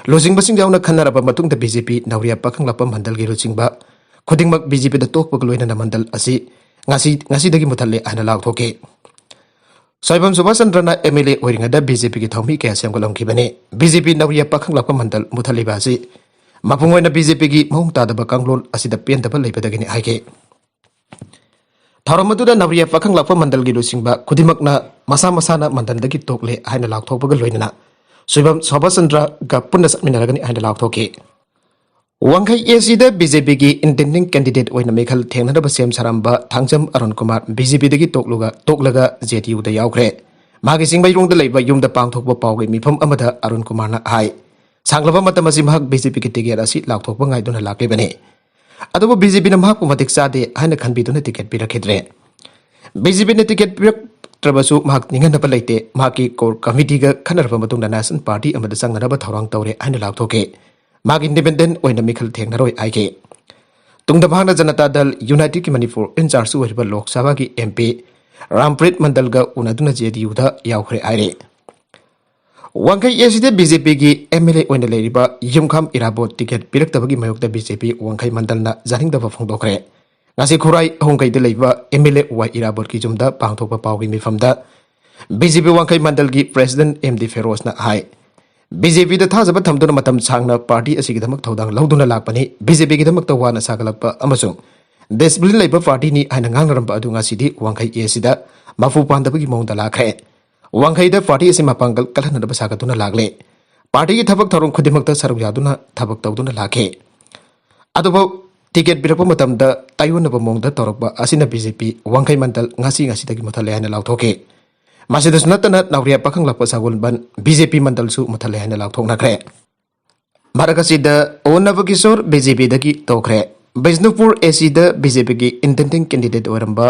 ꯂꯨꯆꯤꯡꯕꯁꯤꯡ ꯌꯥꯎꯅ ꯈꯟꯅꯔꯕ ꯃꯇꯨꯡꯗ ꯕꯤ ꯖꯦ ꯄꯤ ꯅꯧꯔꯤꯌꯥ ꯄꯥꯈꯪꯂꯥꯛꯄ ꯃꯟꯗꯜꯒꯤ ꯂꯨꯆꯤꯡꯕ ꯈꯨꯗꯤꯡꯃꯛ ꯕꯤ ꯖꯦ ꯄꯤꯗ ꯇꯣꯛꯄꯒ ꯂꯣꯏꯅꯅ ꯃꯟꯗꯜ ꯑꯁꯤ ꯉꯁꯤ, ꯉꯁꯤꯗꯒꯤ ꯃꯨꯊꯠꯂꯦ ꯍꯥꯏꯅ ꯂꯥꯎꯊꯣꯛꯈꯤ꯫ ꯁ꯭ꯋꯥꯏꯕꯝ ꯁꯨꯚꯥꯁ ꯆꯟꯗ꯭ꯔꯅ ꯑꯦꯝ ꯑꯦꯜ ꯑꯦ ꯑꯣꯏꯔꯤꯉꯩꯗ ꯕꯤ ꯖꯦ ꯄꯤꯒꯤ ꯊꯧꯃꯤ ꯀꯌꯥ ꯁꯦꯝꯒꯠꯂꯝꯈꯤꯕꯅꯤ꯫ ꯕꯤ ꯖꯦ ꯄꯤ ꯅꯧꯔꯤꯌꯥ ꯄꯥꯈꯪꯂꯥꯛꯄ ꯃꯟꯗꯜ ꯃꯨꯊꯠꯂꯤꯕ ꯑꯁꯤ ꯃꯄꯨꯡ ꯑꯣꯏꯅ ꯕꯤ ꯖꯦ ꯄꯤꯒꯤ ꯃꯑꯣꯡ ꯇꯥꯗꯕ ꯀꯥꯡꯂꯣꯟ ꯑꯁꯤꯗ ꯄꯦꯟꯗꯕ ꯂꯩꯕꯗꯒꯤꯅꯤ ꯍꯥꯏꯈꯤ꯫ ꯊꯧꯔꯝ ꯑꯗꯨꯗ ꯅꯧꯔꯤꯌꯥ ꯄꯥꯈꯪꯂꯥꯛꯄ ꯃꯟꯗꯜꯒꯤ ꯂꯨꯆꯤꯡꯕ ꯈꯨꯗꯤꯡꯃꯛꯅ ꯃꯁꯥ ꯃꯁꯥꯅ ꯃꯟꯗꯜꯗꯒꯤ ꯇꯣꯛꯂꯦ ꯍꯥꯏꯅ ꯂꯥꯎꯊꯣꯛꯄꯒ ꯂꯣꯏꯅꯅ ꯁ꯭ꯋꯥꯏꯕꯝ ꯁꯨꯚꯥꯁ ꯆꯟꯗ꯭ꯔꯒ ꯄꯨꯟꯅ ꯆꯠꯃꯤꯟꯅꯔꯒꯅꯤ ꯍꯥꯏꯅ ꯂꯥꯎꯊꯣꯛꯈꯤ꯫ ꯋꯥꯡꯈꯩ ꯑꯦ ꯁꯤꯗ ꯕꯤ ꯖꯦ ꯄꯤꯒꯤ ꯏꯟꯗꯤꯄꯦꯟꯗꯦꯟ ꯀꯦꯟꯗꯤꯗꯦꯠ ꯑꯣꯏꯅ ꯃꯤꯈꯜ ꯊꯦꯡꯅꯅꯕ ꯁꯦꯝ ꯁꯥꯔꯝꯕ ꯊꯥꯡꯖꯝ ꯑꯔꯨꯟ ꯀꯨꯃꯥꯔ ꯕꯤ ꯖꯦ ꯄꯤꯗꯒꯤ ꯇꯣꯛꯂꯒ, ꯇꯣꯛꯂꯒ ꯖꯦ ꯗꯤ ꯌꯨꯗ ꯌꯥꯎꯈ꯭ꯔꯦ꯫ ꯃꯍꯥꯛꯀꯤ ꯆꯤꯡꯃꯩꯔꯣꯡꯗ ꯂꯩꯕ ꯌꯨꯝꯗ ꯄꯥꯡꯊꯣꯛꯄ ꯄꯥꯎꯒꯤ ꯃꯤꯐꯝ ꯑꯃꯗ ꯑꯔꯨꯟ ꯀꯨꯃꯥꯔꯅ ꯍꯥꯏ, ꯁꯥꯡꯂꯕ ꯃꯇꯝ ꯑꯁꯤ ꯃꯍꯥꯛ ꯕꯤ ꯖꯦ ꯄꯤꯒꯤ ꯇꯤꯀꯦꯠ ꯑꯁꯤ ꯂꯥꯎꯊꯣꯛꯄ ꯉꯥꯏꯗꯨꯅ ꯂꯥꯛꯂꯤꯕꯅꯤ꯫ ꯑꯗꯨꯕꯨ ꯕꯤ ꯖꯦ ꯄꯤꯅ ꯃꯍꯥꯛꯄꯨ ꯃꯇꯤꯛ ꯆꯥꯗꯦ ꯍꯥꯏꯅ ꯈꯟꯕꯤꯗꯨꯅ ꯇꯤꯀꯦꯠ ꯄꯤꯔꯛꯈꯤꯗ꯭ꯔꯦ꯫ ꯕꯤ ꯖꯦ ꯄꯤꯅ ꯇꯤꯀꯦꯠ ꯄꯤꯔꯛꯇ꯭ꯔꯕꯁꯨ ꯃꯍꯥꯛ ꯅꯤꯡꯍꯟꯅꯕ ꯂꯩꯇꯦ꯫ ꯃꯍꯥꯛꯀꯤ ꯀꯣꯔ ꯀꯃꯤꯇꯤꯒ ꯈꯟꯅꯔꯕ ꯃꯇꯨꯡꯗ ꯅꯦꯁꯅꯦꯜ ꯄꯥꯔꯇꯤ ꯑꯃꯗ ꯆꯪꯅꯅꯕ ꯊꯧꯔꯥꯡ ꯇꯧꯔꯦ ꯍꯥꯏꯅ ꯂꯥꯎꯊꯣꯛꯈꯤ꯫ ꯃꯍꯥꯛ ꯏꯟꯗꯤꯄꯦꯟꯗꯦꯟ ꯑꯣꯏꯅ ꯃꯤꯈꯜ ꯊꯦꯡꯅꯔꯣꯏ ꯍꯥꯏꯈꯤ꯫ ꯇꯨꯡꯗ ꯃꯍꯥꯛꯅ ꯖꯅꯇꯥ ꯗꯜ ꯌꯨꯅꯥꯏꯇꯦꯗꯀꯤ ꯃꯅꯤꯄꯨꯔ ꯏꯟꯆꯥꯔꯖ ꯑꯣꯏꯔꯤꯕ ꯂꯣꯛ ꯁꯚꯥꯒꯤ ꯑꯦꯝ ꯄꯤ ꯔꯥꯝꯄ꯭ꯔꯤꯠ ꯃꯟꯗꯜꯒ ꯎꯅꯗꯨꯅ ꯖꯦ ꯗꯤ ꯌꯨꯗ ꯌꯥꯎꯈ꯭ꯔꯦ ꯍꯥꯏꯔꯤ꯫ ꯋꯥꯡꯈꯩ ꯑꯦ ꯁꯤꯗ ꯕꯤ ꯖꯦ ꯄꯤꯒꯤ ꯑꯦꯝ ꯑꯦꯜ ꯑꯦ ꯑꯣꯏꯅ ꯂꯩꯔꯤꯕ ꯌꯨꯝꯈꯥꯝ ꯏꯔꯥꯕꯣꯠ ꯇꯤꯀꯦꯠ ꯄꯤꯔꯛꯇꯕꯒꯤ ꯃꯥꯌꯣꯛꯇ ꯕꯤ ꯖꯦ ꯄꯤ ꯋꯥꯡꯈꯩ ꯃꯟꯗꯜꯅ ꯌꯥꯅꯤꯡꯗꯕ ꯐꯣꯡꯗꯣꯛꯈ꯭ꯔꯦ꯫ ꯉꯁꯤ ꯈꯨꯔꯥꯏ ꯑꯍꯨꯝꯈꯩꯗ ꯂꯩꯕ ꯑꯦꯝ ꯑꯦꯜ ꯑꯦ ꯋꯥꯏ ꯏꯔꯥꯕꯣꯠꯀꯤ ꯌꯨꯝꯗ ꯄꯥꯡꯊꯣꯛꯄ ꯄꯥꯎꯒꯤ ꯃꯤꯐꯝꯗ ꯕꯤ ꯖꯦ ꯄꯤ ꯋꯥꯡꯈꯩ ꯃꯟꯗꯜꯒꯤ ꯄ꯭ꯔꯦꯁꯤꯗꯦꯟꯠ ꯑꯦꯝ ꯗꯤ ꯐꯤꯔꯣꯖꯅ ꯍꯥꯏ, ꯕꯤ ꯖꯦ ꯄꯤꯗ ꯊꯥꯖꯕ ꯊꯝꯗꯨꯅ ꯃꯇꯝ ꯁꯥꯡꯅ ꯄꯥꯔꯇꯤ ꯑꯁꯤꯒꯤꯗꯃꯛ ꯊꯧꯗꯥꯡ ꯂꯧꯗꯨꯅ ꯂꯥꯛꯄꯅꯤ, ꯕꯤ ꯖꯦ ꯄꯤꯒꯤꯗꯃꯛꯇ ꯋꯥꯅ ꯁꯥꯒꯠꯂꯛꯄ ꯑꯃꯁꯨꯡ ꯗꯤꯁꯤꯄ꯭ꯂꯤꯟ ꯂꯩꯕ ꯄꯥꯔꯇꯤꯅꯤ ꯍꯥꯏꯅ ꯉꯥꯡꯅꯔꯝꯕ ꯑꯗꯨ ꯉꯁꯤꯗꯤ ꯋꯥꯡꯈꯩ ꯑꯦ ꯁꯤꯗ ꯃꯄꯨ ꯄꯥꯟꯗꯕꯒꯤ ꯃꯑꯣꯡꯗ ꯂꯥꯛꯈ꯭ꯔꯦ꯫ ꯋꯥꯡꯈꯩꯗ ꯄꯥꯔꯇꯤ ꯑꯁꯤ ꯃꯄꯥꯡꯒꯜ ꯀꯜꯍꯟꯅꯕ ꯁꯥꯒꯠꯇꯨꯅ ꯂꯥꯛꯂꯦ꯫ ꯄꯥꯔꯇꯤꯒꯤ ꯊꯕꯛ ꯊꯧꯔꯝ ꯈꯨꯗꯤꯡꯃꯛꯇ ꯁꯔꯨꯛ ꯌꯥꯗꯨꯅ ꯊꯕꯛ ꯇꯧꯗꯨꯅ ꯂꯥꯛꯈꯤ꯫ ꯑꯗꯨꯕꯨ ꯇꯤꯀꯦꯠ ꯄꯤꯔꯛꯄ ꯃꯇꯝꯗ ꯇꯥꯏꯑꯣꯟꯅꯕ ꯃꯑꯣꯡꯗ ꯇꯧꯔꯛꯄ ꯑꯁꯤꯅ ꯕꯤ ꯖꯦ ꯄꯤ ꯋꯥꯡꯈꯩ ꯃꯟꯗꯜ ꯉꯁꯤ ꯉꯁꯤꯗꯒꯤ ꯃꯨꯠꯊꯠꯂꯦ ꯍꯥꯏꯅ ꯂꯥꯎꯊꯣꯛꯈꯤ꯫ ꯃꯁꯤꯗꯁꯨ ꯅꯠꯇꯅ ꯅꯥꯎꯔꯤꯌꯥ ꯄꯥꯈꯪ ꯂꯥꯛꯄ ꯁꯒꯣꯜꯕꯟ ꯕꯤ ꯖꯦ ꯄꯤ ꯃꯟꯗꯜꯁꯨ ꯃꯨꯠꯊꯠꯂꯦ ꯍꯥꯏꯅ ꯂꯥꯎꯊꯣꯛꯅꯈ꯭ꯔꯦ꯫ ꯃꯔꯛ ꯑꯁꯤꯗ ꯑꯣ ꯅꯕꯀꯤꯁꯣꯔ ꯕꯤ ꯖꯦ ꯄꯤꯗꯒꯤ ꯇꯣꯛꯈ꯭ꯔꯦ꯫ ꯕꯤꯁꯅꯨꯄꯨꯔ ꯑꯦ ꯁꯤꯗ ꯕꯤ ꯖꯦ ꯄꯤꯒꯤ ꯏꯟꯗꯤꯄꯦꯟꯗꯦꯟꯠ ꯀꯦꯟꯗꯤꯗꯦꯠ ꯑꯣꯏꯔꯝꯕ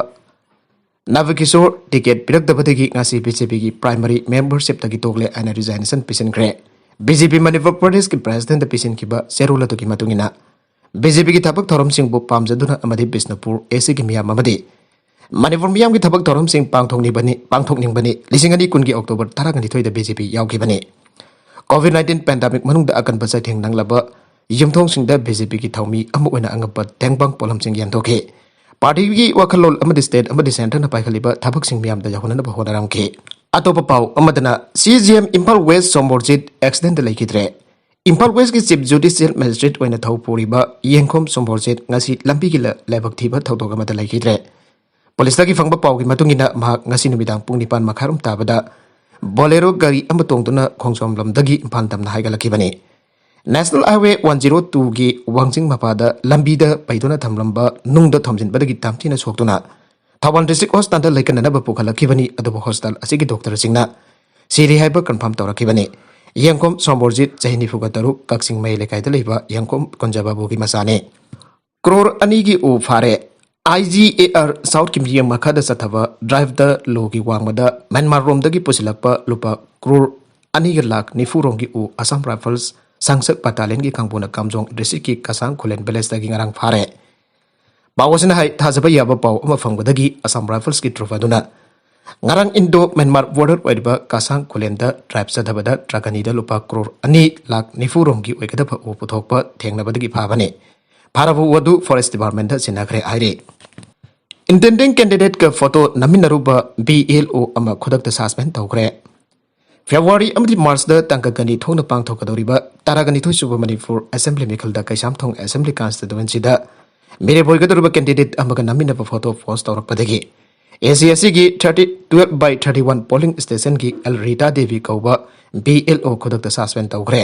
ꯅꯕꯀꯤꯁꯣꯔ ꯇꯤꯀꯦꯠ ꯄꯤꯔꯛꯇꯕꯗꯒꯤ ꯉꯁꯤ ꯕꯤ ꯖꯦ ꯄꯤꯒꯤ ꯄ꯭ꯔꯥꯏꯃꯔꯤ ꯃꯦꯝꯕꯔꯁꯤꯞꯇꯒꯤ ꯇꯣꯛꯂꯦ ꯍꯥꯏꯅ ꯔꯤꯖꯥꯏꯅꯦꯁꯟ ꯄꯤꯁꯤꯟꯈ꯭ꯔꯦ꯫ ꯕꯤ ꯖꯦ ꯄꯤ ꯃꯅꯤꯄꯨꯔ ꯄ꯭ꯔꯗꯦꯁꯀꯤ ꯄ꯭ꯔꯦꯁꯤꯗꯦꯟꯠꯇ ꯄꯤꯁꯤꯟꯈꯤꯕ ꯆꯦꯔꯣꯜ ꯑꯗꯨꯒꯤ ꯃꯇꯨꯡ ꯏꯟꯅ, ꯕꯤ ꯖꯦ ꯄꯤꯒꯤ ꯊꯕꯛ ꯊꯧꯔꯝꯁꯤꯡꯕꯨ ꯄꯥꯝꯖꯗꯨꯅ ꯑꯃꯗꯤ ꯕꯤꯁꯅꯨꯄꯨꯔ ꯑꯦ ꯁꯤꯒꯤ ꯃꯤꯌꯥꯝ ꯑꯃꯗꯤ ꯃꯅꯤꯄꯨꯔ ꯃꯤꯌꯥꯝꯒꯤ ꯊꯕꯛ ꯊꯧꯔꯝꯁꯤꯡ ꯄꯥꯡꯊꯣꯛꯅꯤꯡꯕꯅꯤ, ꯄꯥꯡꯊꯣꯛꯅꯤꯡꯕꯅꯤ꯫ ꯂꯤꯁꯤꯡ ꯑꯅꯤ ꯀꯨꯟꯒꯤ ꯑꯣꯛꯇꯣꯕꯔ ꯇꯔꯥꯅꯤꯊꯣꯏꯗ ꯕꯤ ꯖꯦ ꯄꯤ ꯌꯥꯎꯈꯤꯕꯅꯤ꯫ ꯀꯣꯚꯤꯗ ꯅꯥꯏꯟꯇꯤꯟ ꯄꯦꯟꯗꯦꯃꯤꯛ ꯃꯅꯨꯡꯗ ꯑꯀꯟꯕ ꯆꯩꯊꯦꯡ ꯅꯪꯂꯕ ꯌꯨꯝꯊꯣꯡꯁꯤꯡꯗ ꯕꯤ ꯖꯦ ꯄꯤꯒꯤ ꯊꯧꯃꯤ ꯑꯃ ꯑꯣꯏꯅ ꯑꯉꯝꯕ ꯇꯦꯡꯕꯥꯡ ꯄꯣꯠꯂꯝꯁꯤꯡ ꯌꯦꯟꯊꯣꯛꯈꯤ꯫ ꯄꯥꯔꯇꯤꯒꯤ ꯋꯥꯈꯜꯂꯣꯟ ꯑꯃꯗꯤ ꯁ꯭ꯇꯦꯠ ꯑꯃꯗꯤ ꯁꯦꯟꯇꯔꯅ ꯄꯥꯏꯈꯠꯂꯤꯕ ꯊꯕꯛꯁꯤꯡ ꯃꯤꯌꯥꯝꯗ ꯌꯧꯍꯟꯅꯕ ꯍꯣꯠꯅꯔꯝꯈꯤ꯫ ꯑꯇꯣꯞꯄ ꯄꯥꯎ ꯑꯃꯗꯅ, C G M Imphal west Somorjit ꯑꯦꯛꯁꯤꯗꯦꯟꯠꯇ ꯂꯩꯈꯤꯗ꯭ꯔꯦ꯫ ꯏꯝꯐꯥꯜ ꯋꯦꯁꯀꯤ ꯆꯤꯐ ꯖꯨꯗꯤꯁꯤꯌꯦꯜ ꯃꯦꯖꯤꯁꯇ꯭ꯔꯦꯠ ꯑꯣꯏꯅ ꯊꯧ ꯄꯨꯔꯤꯕ ꯌꯦꯡꯈꯣꯝ ꯁꯣꯝꯕꯣꯔꯖꯤꯠ ꯉꯁꯤ ꯂꯝꯕꯤꯒꯤ ꯂ-, ꯂꯥꯏꯕꯛ ꯊꯤꯕ ꯊꯧꯗꯣꯛ ꯑꯃꯗ ꯂꯩꯈꯤꯗ꯭ꯔꯦ꯫ ꯄꯨꯂꯤꯁꯇꯒꯤ ꯐꯪꯕ ꯄꯥꯎꯒꯤ ꯃꯇꯨꯡ ꯏꯟꯅ, ꯃꯍꯥꯛ ꯉꯁꯤ ꯅꯨꯃꯤꯗꯥꯡ ꯄꯨꯡ ꯅꯤꯄꯥꯟ ꯃꯈꯥꯏꯔꯣꯝ ꯇꯥꯕꯗ ꯕꯣꯂꯦꯔꯣ ꯒꯥꯔꯤ ꯑꯃ ꯇꯣꯡꯗꯨꯅ ꯈꯣꯡꯖꯣꯝ ꯂꯝꯗꯒꯤ ꯏꯝꯐꯥꯜ ꯇꯝꯅ ꯍꯥꯏꯒꯠꯂꯛꯈꯤꯕꯅꯤ꯫ ꯅꯦꯁꯅꯦꯜ ꯍꯥꯏꯋꯦ ꯋꯥꯟ ꯖꯤꯔꯣ ꯇꯨꯒꯤ ꯋꯥꯡꯖꯤꯡ ꯃꯄꯥꯗ ꯂꯝꯕꯤꯗ ꯄꯩꯗꯨꯅ ꯊꯝꯂꯝꯕ ꯅꯨꯡꯗ ꯊꯣꯝꯖꯤꯟꯕꯗꯒꯤ ꯇꯝꯊꯤꯅ ꯁꯣꯛꯇꯨꯅ ꯊꯧꯕꯥꯜ ꯗꯤꯁꯇ꯭ꯔꯤꯛ ꯍꯣꯁꯄꯤꯇꯥꯜꯗ ꯂꯩꯈꯠꯅꯅꯕ ꯄꯨꯈꯠꯂꯛꯈꯤꯕꯅꯤ, ꯑꯗꯨꯕꯨ ꯍꯣꯁꯄꯤꯇꯥꯜ ꯑꯁꯤꯒꯤ ꯗꯣꯛꯇꯔꯁꯤꯡꯅ ꯁꯤꯔꯦ ꯍꯥꯏꯕ ꯀꯟꯐꯥꯔꯝ ꯇꯧꯔꯛꯈꯤꯕꯅꯤ꯫ ꯌꯦꯡꯈꯣꯝ ꯁꯣꯝꯕꯣꯔꯖꯤꯠ, ꯆꯍꯤ ꯅꯤꯐꯨꯒ ꯇꯔꯨꯛ, ꯀꯛꯆꯤꯡ ꯃꯌꯥꯏ ꯂꯩꯀꯥꯏꯗ ꯂꯩꯕ ꯌꯦꯡꯈꯣꯝ ꯀꯨꯟꯖꯕꯥꯕꯨꯒꯤ ꯃꯆꯥꯅꯤ꯫ ꯀ꯭ꯔꯣꯔ ꯑꯅꯤꯒꯤ ꯎ ꯐꯥꯔꯦ꯫ ꯑꯥꯏ ꯖꯤ ꯑꯦ ꯑꯥꯔ ꯁꯥꯎꯠꯀꯤ ꯃꯤꯠꯌꯦꯡ ꯃꯈꯥꯗ ꯆꯠꯊꯕ ꯗ꯭ꯔꯥꯏꯚꯇ ꯂꯣꯒꯤ ꯋꯥꯡꯃꯗ ꯃ꯭ꯌꯥꯟꯃꯥꯔ ꯔꯣꯝꯗꯒꯤ ꯄꯨꯁꯤꯜꯂꯛꯄ ꯂꯨꯄꯥ ꯀ꯭ꯔꯣꯔ ꯑꯅꯤꯒ ꯂꯥꯈ ꯅꯤꯐꯨ ꯔꯣꯝꯒꯤ ꯎ ꯑꯁꯥꯝ ꯔꯥꯏꯐꯜꯁ ꯁꯪꯁꯛ ꯕꯠꯇꯥꯂꯤꯌꯟꯒꯤ ꯀꯥꯡꯕꯨꯅ ꯀꯥꯝꯖꯣꯡ ꯗꯤꯁꯇ꯭ꯔꯤꯛꯀꯤ ꯀꯁꯥꯡ ꯈꯨꯂꯦꯟ ꯚꯤꯂꯦꯖꯇꯒꯤ ꯉꯔꯥꯡ ꯐꯥꯔꯦ꯫ ꯄꯥꯎ ꯑꯁꯤꯅ ꯍꯥꯏ, ꯊꯥꯖꯕ ꯌꯥꯕ ꯄꯥꯎ ꯑꯃ ꯐꯪꯕꯗꯒꯤ ꯑꯁꯥꯝ ꯔꯥꯏꯐꯜꯁꯀꯤ ꯇ꯭ꯔꯨꯞ ꯑꯗꯨꯅ ꯉꯔꯥꯡ ꯏꯟꯗꯣ ꯃ꯭ꯌꯥꯟꯃꯥꯔ ꯕꯣꯔꯗꯔ ꯑꯣꯏꯔꯤꯕ ꯀꯁꯥꯡ ꯈꯨꯂꯦꯟꯗ ꯗ꯭ꯔꯥꯏꯚ ꯆꯠꯊꯕꯗ ꯇ꯭ꯔꯛ ꯑꯅꯤꯗ ꯂꯨꯄꯥ ꯀ꯭ꯔꯣꯔ ꯑꯅꯤ ꯂꯥꯈ ꯅꯤꯐꯨ ꯔꯣꯝꯒꯤ ꯑꯣꯏꯒꯗꯕ ꯎ ꯄꯨꯊꯣꯛꯄ ꯊꯦꯡꯅꯕꯗꯒꯤ ꯐꯥꯕꯅꯤ꯫ ꯐꯥꯔꯕ ꯎ ꯑꯗꯨ ꯐꯣꯔꯦꯁ ꯗꯤꯄꯥꯔꯠꯃꯦꯟꯗ ꯁꯤꯟꯅꯈ꯭ꯔꯦ ꯍꯥꯏꯔꯤ꯫ ꯏꯟꯇꯦꯟꯗꯤꯡ ꯀꯦꯟꯗꯤꯗꯦꯠꯀ ꯐꯣꯇꯣ ꯅꯝꯃꯤꯟꯅꯔꯨꯕ ꯕꯤ ꯑꯦꯜ ꯑꯣ ꯑꯃ ꯈꯨꯗꯛꯇ ꯁꯁꯄꯦꯟ ꯇꯧꯈ꯭ꯔꯦ꯫ ꯐꯦꯕ꯭ꯔꯨꯋꯥꯔꯤ ꯑꯃꯗꯤ ꯃꯥꯔꯆꯇ ꯇꯥꯡꯀꯛ ꯑꯅꯤ ꯊꯣꯛꯅ ꯄꯥꯡꯊꯣꯛꯀꯗꯧꯔꯤꯕ ꯇꯔꯥꯒ ꯅꯤꯊꯣꯏ ꯁꯨꯕ ꯃꯅꯤꯄꯨꯔ ꯑꯦꯁꯦꯝꯕ꯭ꯂꯤ ꯃꯤꯈꯜꯗ ꯀꯩꯁꯥꯝꯊꯣꯡ ꯑꯦꯁꯦꯝꯕ꯭ꯂꯤ ꯀꯟꯁꯇꯤꯇꯨꯋꯦꯟꯁꯤꯗ ꯃꯤꯔꯦꯞ ꯑꯣꯏꯒꯗꯧꯔꯤꯕ ꯀꯦꯟꯗꯤꯗꯦꯠ ꯑꯃꯒ ꯅꯝꯃꯤꯟꯅꯕ ꯐꯣꯇꯣ ꯄꯣꯁ ꯇꯧꯔꯛꯄꯗꯒꯤ ꯑꯦ ꯁꯤ ꯑꯦꯁ ꯁꯤꯒꯤ thirty, twelve by thirty one polling ꯁ꯭ꯇꯦꯁꯟꯒꯤ ꯑꯦꯜ ꯔꯤꯇꯥ ꯗꯦꯕꯤ ꯀꯧꯕ ꯕꯤ ꯑꯦꯜ ꯑꯣ ꯈꯨꯗꯛꯇ ꯁꯁꯄꯦꯟ ꯇꯧꯈ꯭ꯔꯦ꯫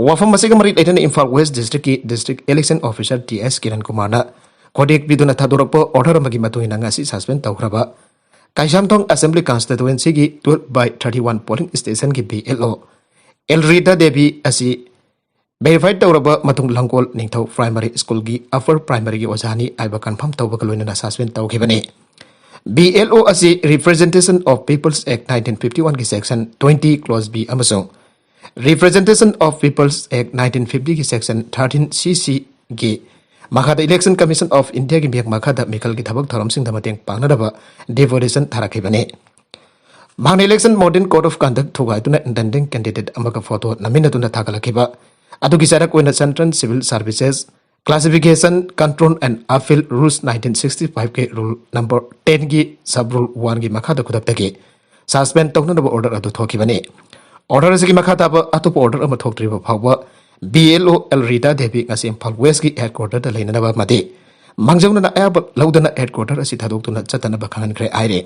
ꯋꯥꯐꯝ ꯑꯁꯤꯒ ꯃꯔꯤ ꯂꯩꯅꯅ ꯏꯝꯐꯥꯜ ꯋꯦꯁ ꯗꯤꯁꯇ꯭ꯔꯤꯛꯀꯤ ꯗꯤꯁꯇ꯭ꯔꯤꯛ ꯏꯂꯦꯛꯁꯟ ꯑꯣꯐꯤꯁꯥꯔ ꯇꯤ ꯑꯦꯁ ꯀꯤꯔꯟ ꯀꯨꯃꯥꯔꯅ ꯈꯨꯗꯦꯛ ꯄꯤꯗꯨꯅ ꯊꯥꯗꯣꯔꯛꯄ ꯑꯣꯔꯗꯔ ꯑꯃꯒꯤ ꯃꯇꯨꯡ ꯏꯟꯅ ꯉꯁꯤ ꯁꯁꯄꯦꯟ ꯇꯧꯈ꯭ꯔꯕ ꯀꯩꯁꯥꯝꯊꯣꯡ ꯑꯦꯁꯦꯝꯕ꯭ꯂꯤ ꯀꯟꯁꯇꯤꯇꯨꯋꯦꯟꯁꯤꯒꯤ twelve by thirty one polling ꯁ꯭ꯇꯦꯁꯟꯒꯤ B L O L Rita Devi ꯑꯁꯤ ꯚꯦꯔꯤꯐꯥꯏ ꯇꯧꯔꯕ ꯃꯇꯨꯡ ꯂꯪꯒꯣꯜ ꯅꯤꯡꯊꯧ ꯄ꯭ꯔꯥꯏꯃꯥꯔꯤ ꯁ꯭ꯀꯨꯜꯒꯤ ꯑꯞꯄꯔ ꯄ꯭ꯔꯥꯏꯃꯥꯔꯤꯒꯤ ꯑꯣꯖꯥꯅꯤ ꯍꯥꯏꯕ ꯀꯟꯐꯥꯔꯝ ꯇꯧꯕꯒ ꯂꯣꯏꯅꯅ ꯁꯁꯄꯦꯟ ꯇꯧꯈꯤꯕꯅꯤ꯫ ꯕꯤ ꯑꯦꯜ ꯑꯣ ꯑꯁꯤ Representation of People's Act nineteen fifty one ꯒꯤ section twenty clause B ꯑꯃꯁꯨꯡ Representation of People's Act nineteen fifty ꯒꯤ section thirteen C C ꯒꯤ ꯃꯈꯥꯗ Election Commission of India ꯒꯤ ꯃꯤꯌꯦꯡ ꯃꯈꯥꯗ ꯃꯤꯈꯜꯒꯤ ꯊꯕꯛ ꯊꯧꯔꯝꯁꯤꯡꯗ ꯃꯇꯦꯡ ꯄꯥꯡꯅꯅꯕ ꯗꯤꯄꯨꯇꯦꯁꯟ ꯊꯥꯔꯛꯈꯤꯕꯅꯤ꯫ ꯃꯍꯥꯛꯅ Election Model Code of Conduct ꯊꯨꯒꯥꯏꯗꯨꯅ ꯏꯟꯇꯦꯟꯗꯤꯡ ꯀꯦꯟꯗꯤꯗꯦꯠ ꯑꯃꯒ ꯐꯣꯇꯣ ꯅꯝꯃꯤꯟꯅꯗꯨꯅ ꯊꯥꯒꯠꯂꯛꯈꯤꯕ ꯑꯗꯨꯒꯤ ꯆꯔꯥꯛ ꯑꯣꯏꯅ Central Civil Services Classification, Control and Appeal Rules nineteen sixty five ꯒꯤ ꯔꯨꯜ ꯅꯝꯕꯔ ꯇꯦꯟꯒꯤ ꯁꯕ ꯔꯨꯜ ꯋꯥꯟꯒꯤ ꯃꯈꯥꯗ ꯈꯨꯗꯛꯇꯒꯤ ꯁꯁꯄꯦꯟ ꯇꯧꯅꯅꯕ ꯑꯣꯔꯗꯔ ꯑꯗꯨ ꯊꯣꯛꯈꯤꯕꯅꯤ꯫ ꯑꯣꯔꯗꯔ ꯑꯁꯤꯒꯤ ꯃꯈꯥ ꯇꯥꯕ ꯑꯇꯣꯞꯄ ꯑꯣꯔꯗꯔ ꯑꯃ ꯊꯣꯛꯇ꯭ꯔꯤꯕ ꯐꯥꯎꯕ B L O L Rita Devi ꯉꯁꯤ ꯏꯝꯐꯥꯜ ꯋꯦꯁꯀꯤ ꯍꯦꯗꯀ꯭ꯋꯥꯇꯔꯗ ꯂꯩꯅꯅꯕ ꯑꯃꯗꯤ ꯃꯥꯡꯖꯧꯅꯅ ꯑꯌꯥꯕ ꯂꯧꯗꯅ ꯍꯦꯗꯀ꯭ꯋꯥꯇꯔ ꯑꯁꯤ ꯊꯥꯗꯣꯛꯇꯨꯅ ꯆꯠꯇꯅꯕ ꯈꯪꯍꯟꯈ꯭ꯔꯦ ꯍꯥꯏꯔꯤ꯫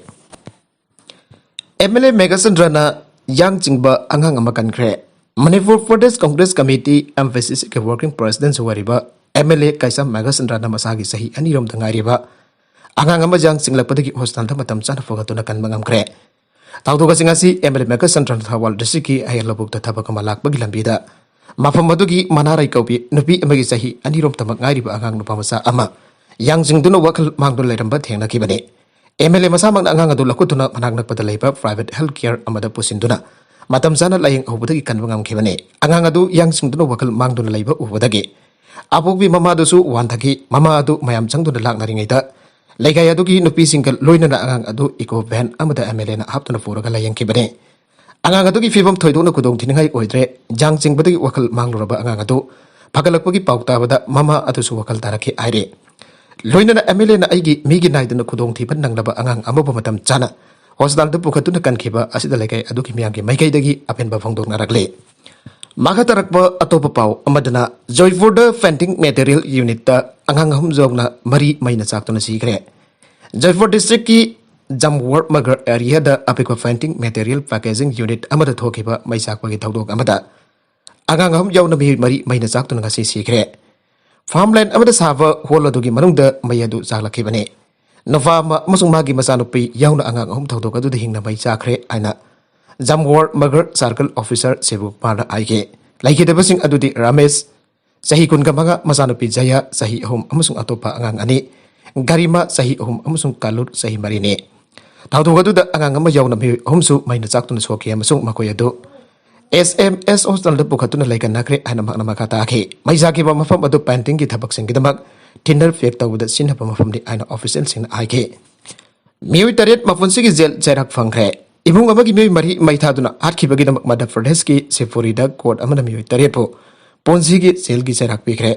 ꯑꯦꯝ ꯑꯦꯜ ꯑꯦ ꯃꯦꯘꯆꯟꯗ꯭ꯔꯅ ꯌꯥꯡ ꯆꯤꯡꯕ ꯑꯉꯥꯡ ꯑꯃ ꯀꯟꯈ꯭ꯔꯦ꯫ Manipur Pradesh Congress committee, M P C ꯁꯤꯒꯤ ꯋꯥꯔꯀꯤꯡ ꯄ꯭ꯔꯦꯁꯤꯗꯦꯟꯁꯨ ꯑꯣꯏꯔꯤꯕ ꯑꯦꯝ ꯑꯦꯜ ꯑꯦ ꯀꯩꯁꯥꯝ ꯃꯦꯘꯆꯟꯗ꯭ꯔꯅ ꯃꯁꯥꯒꯤ ꯆꯍꯤ ꯑꯅꯤꯔꯣꯝꯗ ꯉꯥꯏꯔꯤꯕ ꯑꯉꯥꯡ ꯑꯃ ꯌꯥꯡ ꯆꯤꯡꯂꯛꯄꯗꯒꯤ ꯍꯣꯁꯄꯤꯇꯥꯜꯗ ꯃꯇꯝ ꯆꯥꯅ ꯄꯨꯈꯠꯇꯨꯅ ꯀꯟꯕ ꯉꯝꯈ꯭ꯔꯦ꯫ ꯊꯧꯗꯣꯛ ꯑꯁꯤ ꯉꯁꯤ ꯑꯦꯝ ꯑꯦꯜ ꯑꯦ ꯃꯦꯘꯆꯟꯗ꯭ꯔꯅ ꯊꯧꯕꯥꯜ ꯗꯤꯁꯇ꯭ꯔꯤꯛꯀꯤ ꯍꯌꯦꯜ ꯂꯧꯕꯨꯛꯇ ꯊꯕꯛ ꯑꯃ ꯂꯥꯛꯄꯒꯤ ꯂꯝꯕꯤꯗ ꯃꯐꯝ ꯑꯗꯨꯒꯤ ꯃꯅꯥꯔꯩ ꯀꯧꯕꯤ ꯅꯨꯄꯤ ꯑꯃꯒꯤ ꯆꯍꯤ ꯑꯅꯤꯔꯣꯝꯇꯃꯛ ꯉꯥꯏꯔꯤꯕ ꯑꯉꯥꯡ ꯅꯨꯄꯥ ꯃꯆꯥ ꯑꯃ ꯌꯥꯡ ꯆꯤꯡꯗꯨꯅ ꯋꯥꯈꯜ ꯃꯥꯡꯗꯨꯅ ꯂꯩꯔꯝꯕ ꯊꯦꯡꯅꯈꯤꯕꯅꯤ꯫ ꯑꯦꯝ ꯑꯦꯜ ꯑꯦ ꯃꯁꯥꯃꯛꯅ ꯑꯉꯥꯡ ꯑꯗꯨ ꯂꯧꯈꯠꯇꯨꯅ ꯃꯅꯥꯛ ꯅꯛꯄꯗ ꯂꯩꯕ ꯄ꯭ꯔꯥꯏꯚꯦꯠ ꯍꯦꯜꯊ ꯀꯦꯌꯔ ꯑꯃꯗ ꯄꯨꯁꯤꯟꯗꯨꯅ ꯃꯇꯝ ꯆꯥꯅ ꯂꯥꯌꯦꯡ ꯍꯧꯕꯗꯒꯤ ꯀꯟꯕ ꯉꯝꯈꯤꯕꯅꯤ꯫ ꯑꯉꯥꯡ ꯑꯗꯨ ꯌꯥꯡ ꯆꯤꯡꯗꯨꯅ ꯋꯥꯈꯜ ꯃꯥꯡꯗꯨꯅ ꯂꯩꯕ ꯎꯕꯗꯒꯤ ꯑꯄꯣꯛꯄꯤ ꯃꯃꯥꯗꯨꯁꯨ ꯋꯥꯟꯊꯈꯤ꯫ ꯃꯃꯥ ꯑꯗꯨ ꯃꯌꯥꯝ ꯆꯪꯗꯨꯅ ꯂꯥꯛꯅꯔꯤꯉꯩꯗ ꯂꯩꯀꯥꯏ ꯑꯗꯨꯒꯤ ꯅꯨꯄꯤꯁꯤꯡꯒ ꯂꯣꯏꯅꯅ ꯑꯉꯥꯡ ꯑꯗꯨ ꯏꯀꯣ ꯚꯦꯟ ꯑꯃꯗ ꯑꯦꯝ ꯑꯦꯜ ꯑꯦꯅ ꯍꯥꯞꯇꯨꯅ ꯄꯨꯔꯒ ꯂꯥꯌꯦꯡꯈꯤꯕꯅꯤ꯫ ꯑꯉꯥꯡ ꯑꯗꯨꯒꯤ ꯐꯤꯕꯝ ꯊꯣꯏꯗꯣꯛꯅ ꯈꯨꯗꯣꯡꯊꯤꯅꯤꯡꯉꯥꯏ ꯑꯣꯏꯗ꯭ꯔꯦ꯫ ꯌꯥꯡ ꯆꯤꯡꯕꯗꯒꯤ ꯋꯥꯈꯜ ꯃꯥꯡꯂꯨꯔꯕ ꯑꯉꯥꯡ ꯑꯗꯨ ꯐꯒꯠꯂꯛꯄꯒꯤ ꯄꯥꯎ ꯇꯥꯕꯗ ꯃꯃꯥ ꯑꯗꯨꯁꯨ ꯋꯥꯈꯜ ꯇꯥꯔꯛꯈꯤ ꯍꯥꯏꯔꯤ꯫ ꯂꯣꯏꯅꯅ ꯑꯦꯝ ꯑꯦꯜ ꯑꯦꯅ ꯑꯩꯒꯤ ꯃꯤꯒꯤ ꯅꯥꯏꯗꯅ ꯈꯨꯗꯣꯡꯊꯤꯕ ꯅꯪꯂꯕ ꯑꯉꯥꯡ ꯑꯃꯕꯨ ꯃꯇꯝ ꯆꯥꯅ ꯍꯣꯁꯄꯤꯇꯥꯜꯗ ꯄꯨꯈꯠꯇꯨꯅ ꯀꯟꯈꯤꯕ ꯑꯁꯤꯗ ꯂꯩꯀꯥꯏ ꯑꯗꯨꯒꯤ ꯃꯤꯌꯥꯝꯒꯤ ꯃꯥꯏꯀꯩꯗꯒꯤ ꯑꯄꯦꯟꯕ ꯐꯣꯡꯗꯣꯛꯅꯔꯛꯂꯤ꯫ ꯃꯈꯥ ꯇꯥꯔꯛꯄ ꯑꯇꯣꯞꯄ ꯄꯥꯎ ꯑꯃꯗꯅ ꯖꯣꯏꯄꯨꯔꯗ ꯐꯦꯟꯇꯤꯡ ꯃꯦꯇꯔꯤꯌꯦꯜ ꯌꯨꯅꯤꯠꯇ ꯑꯉꯥꯡ ꯑꯍꯨꯝ ꯌꯥꯎꯅ ꯃꯔꯤ ꯃꯩꯅ ꯆꯥꯛꯇꯨꯅ ꯁꯤꯈ꯭ꯔꯦ꯫ ꯖꯣꯏꯄꯨꯔ ꯗꯤꯁꯇ꯭ꯔꯤꯛꯀꯤ ꯖꯝꯋꯔ ꯃꯒꯔ ꯑꯦꯔꯤꯌꯥꯗ ꯑꯄꯤꯛꯄ ꯐꯦꯟꯇꯤꯡ ꯃꯦꯇꯔꯤꯌꯦꯜ ꯄꯦꯀꯦꯖꯤꯡ ꯌꯨꯅꯤꯠ ꯑꯃꯗ ꯊꯣꯛꯈꯤꯕ ꯃꯩ ꯆꯥꯛꯄꯒꯤ ꯊꯧꯗꯣꯛ ꯑꯃꯗ ꯑꯉꯥꯡ ꯑꯍꯨꯝ ꯌꯥꯎꯅ ꯃꯤꯑꯣꯏ ꯃꯔꯤ ꯃꯩꯅ ꯆꯥꯛꯇꯨꯅ ꯉꯁꯤ ꯁꯤꯈ꯭ꯔꯦ꯫ ꯐꯥꯔꯝꯂꯦꯟ ꯑꯃꯗ ꯁꯥꯕ ꯍꯣꯜ ꯑꯗꯨꯒꯤ ꯃꯅꯨꯡꯗ ꯃꯩ ꯑꯗꯨ ꯆꯥꯛꯂꯛꯈꯤꯕꯅꯤ꯫ ꯅꯨꯄꯥ ꯑꯃ ꯑꯃꯁꯨꯡ ꯃꯥꯒꯤ ꯃꯆꯥꯅꯨꯄꯤ ꯌꯥꯎꯅ ꯑꯉꯥꯡ ꯑꯍꯨꯝ ꯊꯧꯗꯣꯛ ꯑꯗꯨꯗ ꯍꯤꯡꯅ ꯃꯩ ꯆꯥꯈ꯭ꯔꯦ ꯍꯥꯏꯅ ꯖꯝꯋꯔ ꯃꯒꯔ ꯁꯥꯔꯀꯜ ꯑꯣꯐꯤꯁꯥꯔ ꯁꯤꯕꯀꯨꯃꯥꯔꯅ ꯍꯥꯏꯈꯤ꯫ ꯂꯩꯈꯤꯗꯕꯁꯤꯡ ꯑꯗꯨꯗꯤ ꯔꯥꯃꯦꯁ, ꯆꯍꯤ ꯀꯨꯟꯒ ꯃꯉꯥ, ꯃꯆꯥꯅꯨꯄꯤ ꯖꯌꯥ, ꯆꯍꯤ ꯑꯍꯨꯝ, ꯑꯃꯁꯨꯡ ꯑꯇꯣꯞꯄ ꯑꯉꯥꯡ ꯑꯅꯤ, ꯒꯥꯔꯤꯃꯥ, ꯆꯍꯤ ꯑꯍꯨꯝ, ꯑꯃꯁꯨꯡ ꯀꯥꯂꯨꯔ, ꯆꯍꯤ ꯃꯔꯤꯅꯤ꯫ ꯊꯧꯗꯣꯛ ꯑꯗꯨꯗ ꯑꯉꯥꯡ ꯑꯃ ꯌꯥꯎꯅ ꯃꯤꯑꯣꯏ ꯑꯍꯨꯝꯁꯨ ꯃꯩꯅ ꯆꯥꯛꯇꯨꯅ ꯁꯣꯛꯈꯤ ꯑꯃꯁꯨꯡ ꯃꯈꯣꯏ ꯑꯗꯨ ꯑꯦꯁ ꯑꯦꯝ ꯑꯦꯁ ꯍꯣꯁꯄꯤꯇꯥꯜꯗ ꯄꯨꯈꯠꯇꯨꯅ ꯂꯩꯀꯟꯅꯈ꯭ꯔꯦ ꯍꯥꯏꯅ ꯃꯍꯥꯛꯅ ꯃꯈꯥ ꯇꯥꯈꯤ꯫ ꯃꯩ ꯆꯥꯛꯈꯤꯕ ꯃꯐꯝ ꯑꯗꯨ ꯄꯦꯟꯇꯤꯡꯒꯤ ꯊꯕꯛꯁꯤꯡꯒꯤꯗꯃꯛ ꯇꯤꯟꯗꯔ ꯄꯦꯛ ꯇꯧꯕꯗ ꯁꯤꯖꯤꯟꯅꯕ ꯃꯐꯝꯅꯤ ꯍꯥꯏꯅ ꯑꯣꯐꯤꯁꯤꯌꯦꯜꯁꯤꯡꯅ ꯍꯥꯏꯈꯤ꯫ ꯃꯤꯑꯣꯏ ꯇꯔꯦꯠ ꯃꯄꯨꯟꯁꯤꯒꯤ ꯖꯦꯜ ꯆꯩꯔꯥꯛ ꯐꯪꯈ꯭ꯔꯦ꯫ ꯏꯃꯨꯡ ꯑꯃꯒꯤ ꯃꯤꯑꯣꯏ ꯃꯔꯤ ꯃꯩ ꯊꯥꯗꯨꯅ ꯍꯥꯠꯈꯤꯕꯒꯤꯗꯃꯛ ꯃꯙ꯭ꯌ ꯄ꯭ꯔꯗꯦꯁꯀꯤ ꯁꯤꯕꯄꯨꯔꯤꯗ ꯀꯣꯔꯠ ꯑꯃꯅ ꯃꯤꯑꯣꯏ ꯇꯔꯦꯠꯄꯨ ꯄꯨꯟꯁꯤꯒꯤ ꯖꯦꯜꯒꯤ ꯆꯩꯔꯥꯛ ꯄꯤꯈ꯭ꯔꯦ꯫